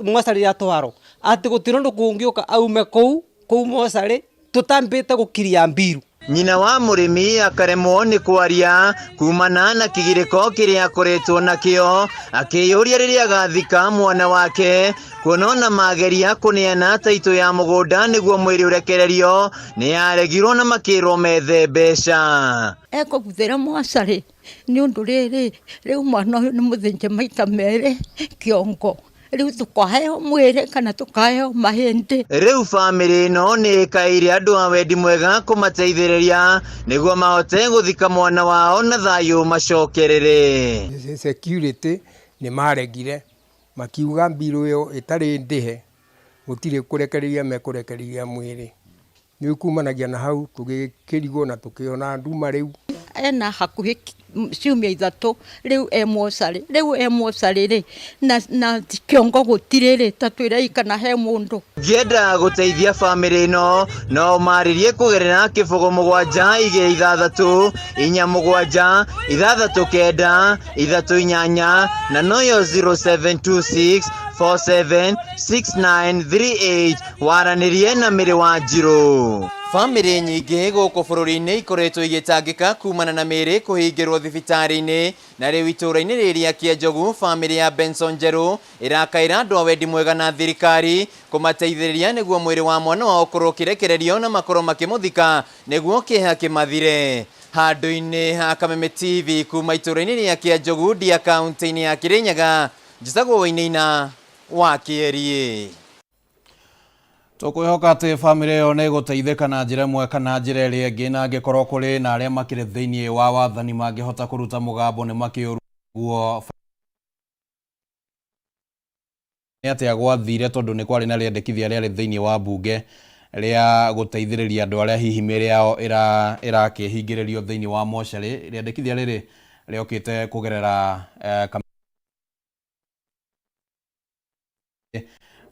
mocarĩ rĩatwarwo, atĩ gũtirĩ ũndũ kũngĩũka aume kũu, kũu mocarĩ tũtambĩte gũkiria mbiru. Nyina wa mũrĩmi akaremwo nĩ kwaria kumana na kĩgirĩko kĩrĩa akoretwo nakĩo, akĩyũria rĩrĩa agathika mwana wake, kuona ona mageria kũneana taitũ ya mũgũnda nĩguo mwĩrĩ ũrekererio, nĩ yaregirwo na makĩrwo methe mbeca. Ekũbuthĩra mocarĩ nĩ ũndũ rĩrĩ, rĩu mwana ũyũ nĩ mũthĩnje maita merĩ kĩongo. Rĩu tũkaheo mwĩrĩ kana tũkaheo mahĩndĩ. Rĩu bamĩrĩ ĩno nĩ ĩkaĩire andũ a wendi mwega kũmateithĩrĩria nĩguo mahote gũthika mwana wao na thayũ macokerere. Security nĩ maregire makiuga mbirũ ĩyo ĩtarĩ ndĩhe gũtirĩ kũrekereria mekũrekereria mwĩrĩ. Rĩu kumanagia na hau tũgĩkĩrigwo na tũkĩona nduma rĩu. Ena hakuhĩ ciumia ithatũ rĩu e mocarĩ, rĩu e mocarĩ rĩ, na kĩongo gũtirĩ rĩ, ta twĩrei kana he mũndũ. Ũngĩenda gũteithia bamĩrĩ ĩno no ũmarĩrie kũgerera kĩbũgũ mũgwanja igĩrĩ ithathatũ inya mũgwanja ithathatũ kenda ithatũ inyanya na noyo 0726 476938 waranĩrie na Mĩrĩ wa Njirũ. Bamĩrĩ nyingĩ gũkũ bũrũri-inĩ ikoretwo igĩtangĩka kumana na mĩĩrĩ kũhingĩrwo thibitarĩ-inĩ, na rĩu itũũra-inĩ rĩrĩ rĩa Kĩanjogu bamĩrĩ ya Benson Njerũ ĩrakaĩra andũ a wendi mwega na thirikari kũmateithĩrĩria nĩguo mwĩrĩ wa mwana wao ũkorwo ũkĩrekererio na makorwo makĩmũthika nĩguo kĩeha kĩmathire. Handũ-inĩ ha Kameme TV kuma itũũra-inĩ rĩa Kĩanjogu Ndia kaunti-inĩ ya Kĩrĩnyaga, njĩtagwo Wainaina wa Kĩeriĩ. Tũkwĩhoka atĩ bamĩrĩ ĩyo nĩ ĩgũteithĩka na njĩra ĩmwe kana njĩra ĩrĩa ĩngĩ, na angĩkorwo kũrĩ na arĩa makĩrĩ thĩinĩ wa wathani mangĩhota kũruta mũgambo nĩ makĩũruguo nĩ atĩa gwathire, tondũ nĩ kwarĩ na rĩendekithia rĩarĩ thĩinĩ wa mbunge rĩa gũteithĩrĩria andũ arĩa hihi mĩĩrĩ yao ĩrakĩhingĩrĩrio thĩinĩ wa mocarĩ. Rĩendekithia rĩrĩ rĩokĩte kũgerera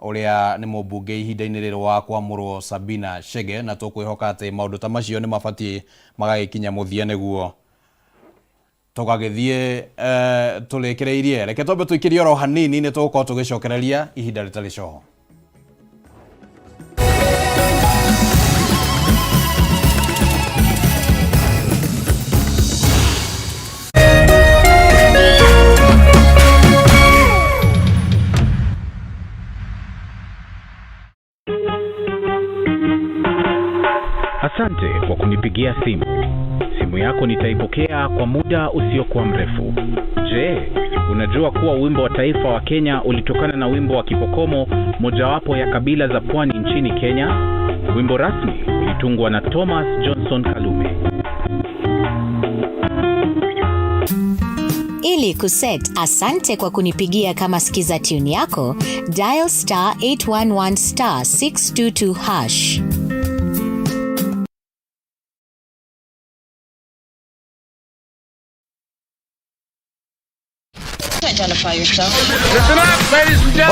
ũrĩa nĩ mũmbunge ihinda-inĩ rĩrĩ wa kwamũrwo Sabina Chege, na tũkwĩhoka atĩ maũndũ ta macio nĩ mabatiĩ magagĩkinya mũthia nĩguo tũgagĩthiĩ tũrĩkĩrĩirie. Reke twambe tũikĩrie oro hanini, nĩ tũgũkorwo tũgĩcokereria ihinda rĩtarĩ coho. Asante kwa kunipigia simu. Simu yako nitaipokea kwa muda usiokuwa mrefu. Je, unajua kuwa wimbo wa taifa wa Kenya ulitokana na wimbo wa Kipokomo, mojawapo ya kabila za pwani nchini Kenya? Wimbo rasmi ulitungwa na Thomas Johnson Kalume. Ili kuset asante kwa kunipigia kama sikiza tune yako, dial star 811 star 622 hash.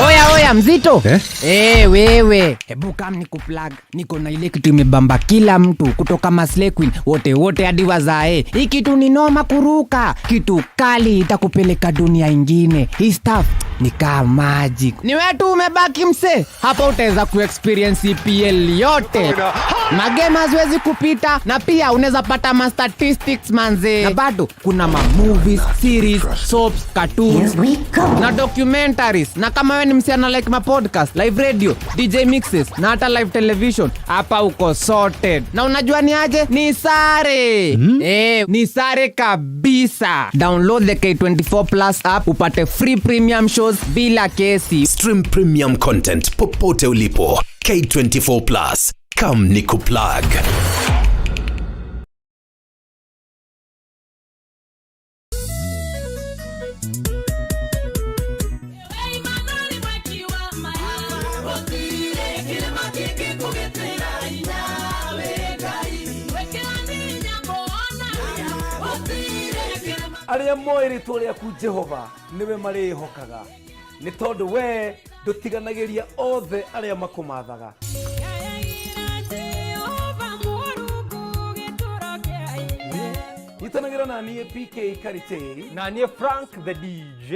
Oya oya mzito eh? Wewe hebu kam ni kuplug, niko na ile kitu imebamba kila mtu kutoka Maslay Queen wote wote hadi wazae. Hii kitu ni noma kuruka, kitu kali itakupeleka dunia ingine. Hii stuff ni kama magic. Ni wewe tu umebaki mse, hapa utaweza kuexperience EPL yote. Magame haziwezi kupita, na pia unaweza pata ma statistics manze. Na bado kuna ma movies, series, soaps, cartoons na documentaries. Na kama wewe ni msichana like ma podcast, live radio, DJ mixes na hata live television, hapa uko sorted. Na unajua ni aje? Ni sare. Ni sare kabisa. Download the K24 Plus app upate free premium shows bila kesi. Stream premium content popote ulipo. K24 Plus. Come nikuplug. Arĩa moĩ rĩtwa rĩaku Jehova nĩwe marĩĩhokaga, Nĩ tondũ wee ndũtiganagĩria othe arĩa makũmathaga. Nyitanagĩra na niĩ PK Karitei na niĩ Frank the DJ.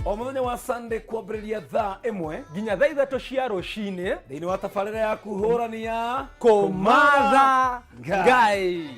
O mũthenya wa Sunday kwambĩrĩria thaa 1 nginya thaa 3 cia rũcinĩ thĩinĩ wa tabarĩra yaku hũrani ya Kũmatha Ngai.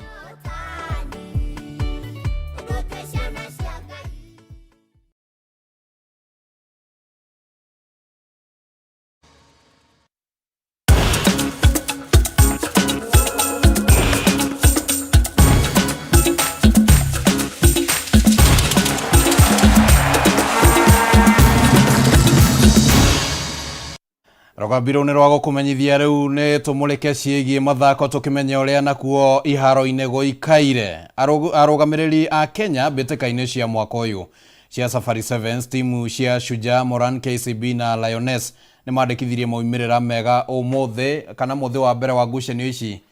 Rũgambirũ nĩ rwa gũkũmenyithia rĩu nĩ tũmũrĩke ciĩgiĩ mathako tũkĩmenye ũrĩa nakuo iharo-inĩ gũikaire. Arũgamĩrĩri a Kenya mbĩtĩka-inĩ cia mwaka ũyũ cia Safari Sevens, timu cia Shujaa, Moran, KCB na Lioness nĩ mandĩkithirie maumĩrĩra mega ũmũthĩ kana mũthĩ wa mbere wa ngucanio ici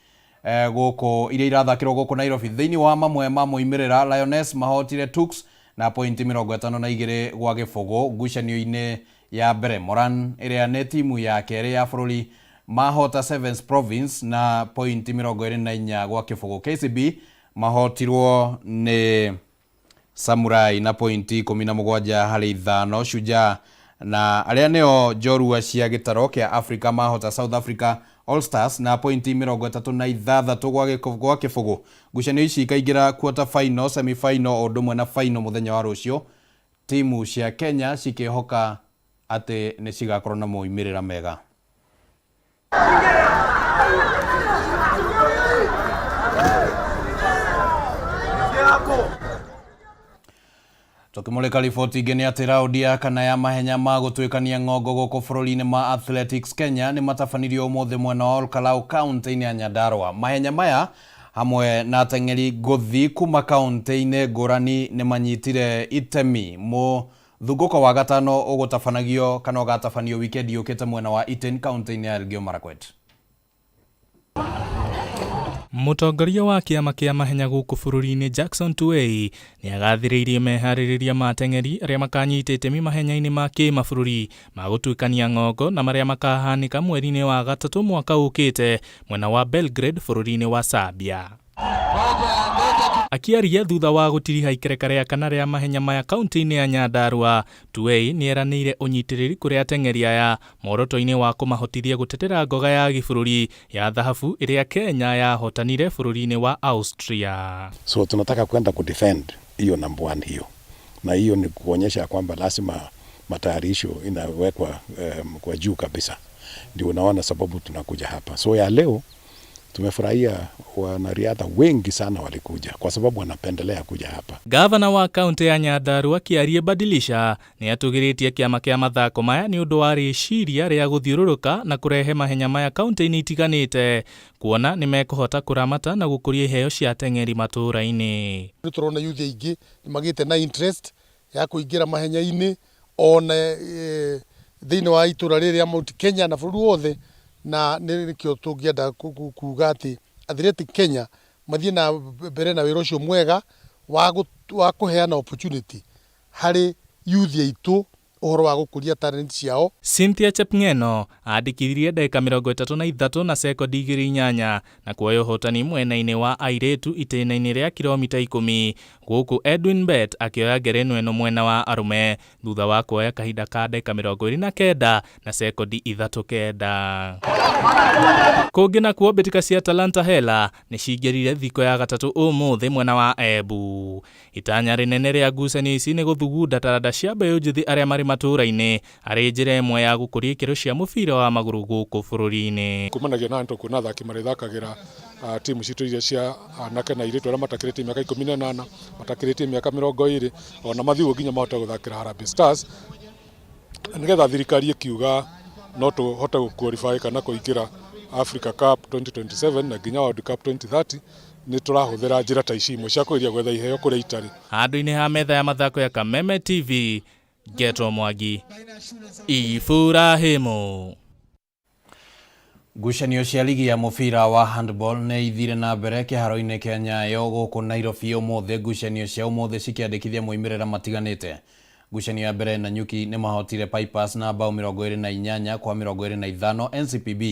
gũkũ iria irathakĩrwo gũkũ Nairobi. Thĩinĩ wa mamwe ma moimĩrĩra, Lioness mahotire Tux na pointi 52 gwa gĩbũgũ ngucanio-inĩ ya mbere. Moran ĩrĩa nĩ timu ya kerĩ ya bũrũri mahota Sevens Province na pointi 24 gwa kĩbũgũ. KCB mahotirwo nĩ Samurai na pointi 17 harĩ 5. Shujaa na arĩa nĩo njorua cia gĩtaro kĩa Africa mahota South Africa All Stars na pointi 36 gwa kĩbũgũ. Ngucanio ici ikaingĩra quarter final, semi final o ũndũ ũmwe na final mũthenya wa rũciũ, timu cia Kenya cikĩhoka atĩ nĩ cigakorwo na moimĩrĩra mega. Tukimulika riboti ingĩ nĩ atĩ raundi ya kana ya mahenya ma gũtuĩkania ng'ongo gũkũ bũrũri-inĩ ma Athletics Kenya nĩ matabanirio ũmũthĩ mwena wa Olkalau kaunti-inĩ ya Nyandarua. Mahenya maya hamwe na ateng'eri ngũthi kuma kaunti-inĩ ngũrani nĩ manyitire itemi. Mũthungũko wa gatano ũgũtabanagio kana ũgatabanio wikendi yũkĩte mwena wa Iten kaunti-inĩ ya Elgeyo Marakwet. Mũtongoria wa kĩama kĩa mahenya gũkũ bũrũri-inĩ Jackson Tuwei nĩ agathĩrĩirie meharĩrĩria ma ateng'eri arĩa makanyita itemi mahenya-inĩ ma kĩmabũrũri ma gũtuĩkania ng'ongo na marĩa makahanĩka mweri-inĩ wa gatatũ mwaka ũkĩte mwena wa Belgrade bũrũri-inĩ wa Serbia. Akĩaria thutha wa gũtiriha ikereka rĩa kana rĩa mahenya maya kaunti-inĩ ya Nyandarua, Tuwei nĩ eranĩire ũnyitĩrĩri kũrĩ ateng'eri aya muoroto-inĩ wa kũmahotithia gũtetera ngoga ya gĩbũrũri ya thahabu ĩrĩa Kenya yahotanire bũrũri-inĩ wa Austria. So tunataka kwenda kudefend hiyo number 1 hiyo, na hiyo ni kuonyesha kwamba lazima matayarisho inawekwa kwa juu kabisa. Ndio unaona sababu tunakuja hapa. So ya leo tumefurahia wanariadha wengi sana walikuja kwa sababu wanapendelea kuja hapa. Gavana wa kaunti ya Nyandarua Kiarie Badilisha nĩ atũgĩrĩtie kĩama kĩa mathako maya nĩ ũndũ wa rĩciria rĩa gũthiũrũrũka na kũrehe mahenya maya kaunti-inĩ itiganĩte kuona nĩ mekũhota kũramata na gũkũria iheo cia ateng'eri matũũra-inĩ. Nĩ tũrona youth aingĩ nĩ magĩte na interest ya kũingĩra mahenya-inĩ ona thĩinĩ wa itũra rĩrĩ rĩa Mount Kenya na bũrũri wothe, na nĩkĩo tũngĩenda kuga atĩ Athletic Kenya mathiĩ na mbere na wĩra ũcio mwega wa kũheana opportunity harĩ youth aitũ ũhoro wa gũkũria talent ciao. Cynthia Chepng'eno andĩkithirie ndagĩka 33 na sekondi 28 na kuoya ũhotani mwena-inĩ wa airĩtu itĩna-inĩ rĩa kilomita 10 gũkũ Edwin Bett akĩoya ngerenwa ĩno mwena wa arũme thutha wa kuoya kahinda ka ndagĩka 29 na sekondi 39. Kũngĩ nakuo mbĩtĩka cia Talanta Hela nĩ cingĩrire thikũ ya gatatũ ũmũthĩ mwena wa Embu. Itanya rĩnene rĩa ngucanio ici nĩ gũthugunda taranda cia mbeũ njĩthĩ arĩa marĩ matũũra-inĩ arĩ njĩra ĩmwe ya gũkũria ikĩro cia mũbira wa magũrũ gũkũ bũrũri-inĩ. Kumanagia na kuona athaki marĩthakagĩra timu citũ iria cia anake na airĩtu arĩa matakĩrĩtie mĩaka 18, matakĩrĩtie mĩaka 20, ona mathiĩ nginya mahote gũthakĩra Harambee Stars, nĩgetha thirikari ĩkiuga no tũhote gũ-qualify kana kũingĩra Africa Cup 2027 na nginya World Cup 2030, nĩ tũrahũthĩra njĩra ta ici imwe cia kũgeria gwetha iheo kũrĩa itarĩ. Handũ-inĩ ha metha ya mathako ya Kameme TV, Ngetwo Mwangi, Iburahimu. Ngucanio cia ligi ya mũbira wa handball nĩ ithire na mbere kĩharo-inĩ kĩa Nyayo gũkũ Nairobi ũmũthĩ. Ngucanio cia ũmũthĩ cikĩandĩkithia moimĩrĩra matiganĩte. Ngucanio ya mbere Nanyuki nĩ mahotire Pipers na bao 28 kwa 25. NCPB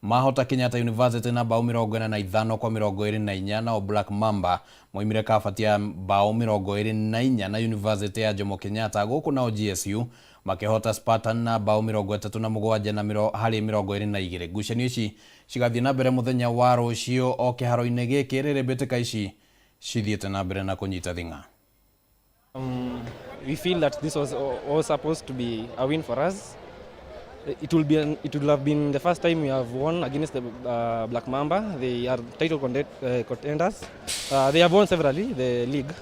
mahota Kenyatta University na bao 45 kwa 24, nao Black Mamba moimire kabati ya bao 24 na University ya Jomo Kenyatta. Gũkũ nao GSU makĩhota Spartan na bao 37 na harĩ 22. Ngucanio ici cigathiĩ na mbere mũthenya wa rũciũ o kĩharo-inĩ gĩkĩ rĩrĩ mbĩtĩka ici cithiĩte na mbere na kũnyita thing'a. We feel that this was all supposed to be a win for us. It will be it would have been the first time we have won against the Black Mamba. They are title contenders. They have won severally the league.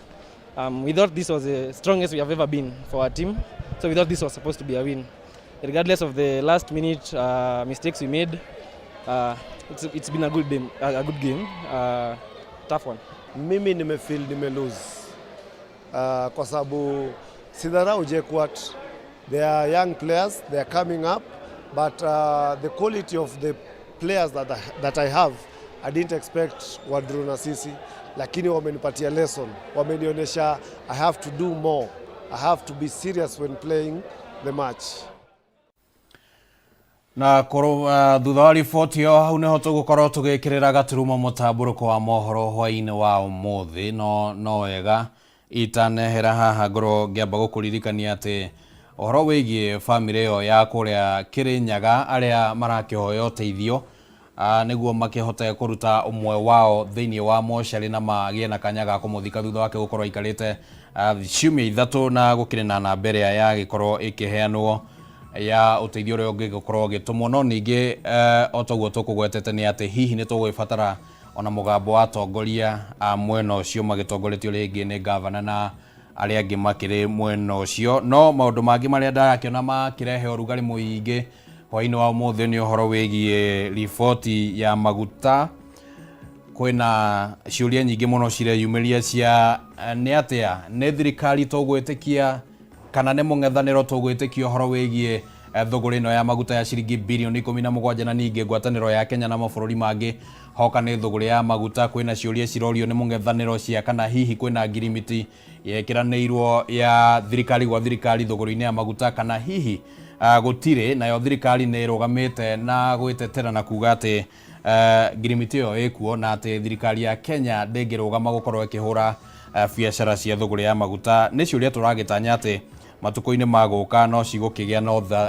We thought this was the strongest we have ever been for our team. So we thought this was supposed to be a win. Regardless of the last minute mistakes we made, it's been a good game, a good game, tough one. Mimi nimefeel nime lose kwa sababu sidharau JKUAT. They are young players, they are coming up, but the quality of the players that I have, I didn't expect wadraw na sisi, lakini wamenipatia lesson, wamenionyesha I have to do more, I have to be serious when playing the match. Na koro thutha wa riboti ĩyo hau nĩho tũgũkorwo tũgĩkĩrĩra gaturumo mũtambũrũko wa mohoro hwaĩ-inĩ wa ũmũthĩ. No wega itanehera haha ngorwo ngĩamba gũkũririkania atĩ ũhoro wĩgiĩ bamĩrĩ ĩyo ya kũrĩa Kĩrĩnyaga arĩa marakĩhoya ũteithio nĩguo makĩhote kũruta ũmwe wao thĩinĩ wa mocarĩ na magĩe na kanya ga kũmũthika thutha wake gũkorwo aikarĩte ciumia 3, na gũkĩrĩ na namba ĩrĩa yagĩkorwo ĩkĩheanwo ya ũteithio ũrĩa ũngĩgĩkorwo ũgĩtũmwo. No ningĩ o toguo tũkũgwetete nĩ atĩ hihi nĩ tũgũgĩbatara ona mũgambo wa atongoria a mwena ũcio magĩtongoretio rĩngĩ nĩ gavana na arĩa angĩ makĩrĩ mwena ũcio. No maũndũ mangĩ marĩa ndarakĩona makĩrehe ũrugarĩ mũingĩ hwaĩ-inĩ wa ũmũthĩ nĩ ũhoro wĩgiĩ riboti ya maguta. Kwĩna ciũria nyingĩ mũno cireyumĩria cia nĩ atĩa, nĩ thirikari tũgwĩtĩkia kana nĩ mũng'ethanĩro tũgwĩtĩkia ũhoro wĩgiĩ thũgũrĩ ĩno ya maguta ya ciringi birioni 17, na ningĩ ngwatanĩro ya Kenya na mabũrũri mangĩ hoka nĩ thũgũrĩ ya maguta. Kwĩna ciũria cirorio nĩ mũng'ethanĩro cia kana hihi kwĩna ngirimiti yekĩranĩirwo ya thirikari gwa thirikari thũgũrĩ-inĩ ya maguta, kana hihi gũtirĩ. Nayo thirikari nĩ ĩrũgamĩte na gwĩtetera na kuga atĩ ngirimiti ĩyo ĩkuo na atĩ thirikari ya Kenya ndĩngĩrũgama gũkorwo ĩkĩhũra biacara cia thũgũrĩ ya maguta. Nĩ ciũria tũragĩtanya atĩ matukũ-inĩ ma gũka no cigũkĩgĩa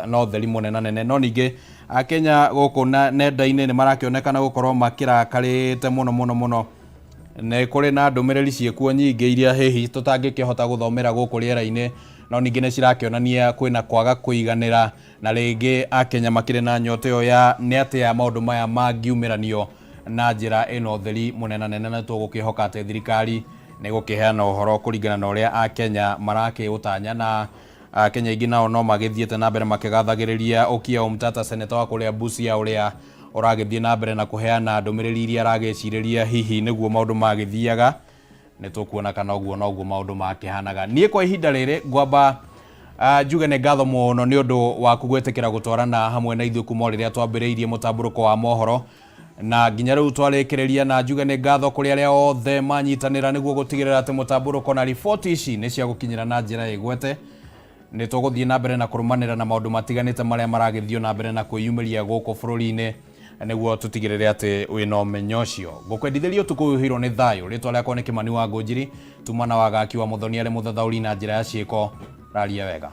na ũtheri mũnenanene. No ningĩ akenya gũkũ nenda-inĩ nĩ marakĩonekana gũkorwo makĩrakarĩte mũno mũno mũno. Nĩ kũrĩ na ndũmĩrĩri ciĩkuo nyingĩ iria hihi tũtangĩkĩhota gũthomera gũkũ rĩera-inĩ, no ningĩ nĩ cirakĩonania kwĩna kwaga kũiganĩra, na rĩngĩ akenya makĩrĩ na nyota ĩyo ya nĩ atĩa maũndũ maya mangiumĩranio na njĩra ĩno ũtheri mũnenanene. Na tũgũkĩhoka atĩ thirikari nĩ gũkĩheana ũhoro kũringana na ũrĩa akenya marakĩũtanya. Na akenya aingĩ nao no magĩthiĩte na mbere makĩgathagĩrĩria Okiya Omtata, seneta wa kũrĩa Busia, ũrĩa ũragĩthiĩ na mbere na kũheana ndũmĩrĩri iria aragĩcirĩria hihi nĩguo maũndũ magĩthiaga. Nĩ tũkuona kana ũguo noguo maũndũ makĩhanaga. Niĩ kwa ihinda rĩrĩ ngwamba njuge nĩ ngatho mũno nĩ ũndũ waku gwĩtĩkĩra gũtwarana hamwe na ithuĩ kuma o rĩrĩa twambĩrĩirie mũtambũrũko wa mohoro na nginya rĩu twarĩkĩrĩria, na njuge nĩ ngatho kũrĩ arĩa othe manyitanĩra nĩguo gũtigĩrĩra atĩ mũtambũrũko na riboti ici nĩ cia gũkinyĩra na njĩra ĩgwete. Nĩ tũgũthiĩ na mbere na kũrũmanĩra na maũndũ matiganĩte marĩa maragĩthio na mbere na kwĩyumĩria gũkũ bũrũri-inĩ nĩguo tũtigĩrĩre atĩ wĩna ũmenyo ũcio. Ngũkwendithĩria ũtukũ ũihũirwo nĩ thayũ. Rĩtwa rĩakwa nĩ Kĩmani wa Ngũnjiri, tuma na wagaki wa Mũthoni arĩ mũthathaũri na njĩra ya ciĩko. Raria wega.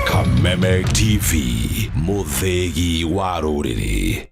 Kameme TV, mũthĩgi wa rũrĩrĩ.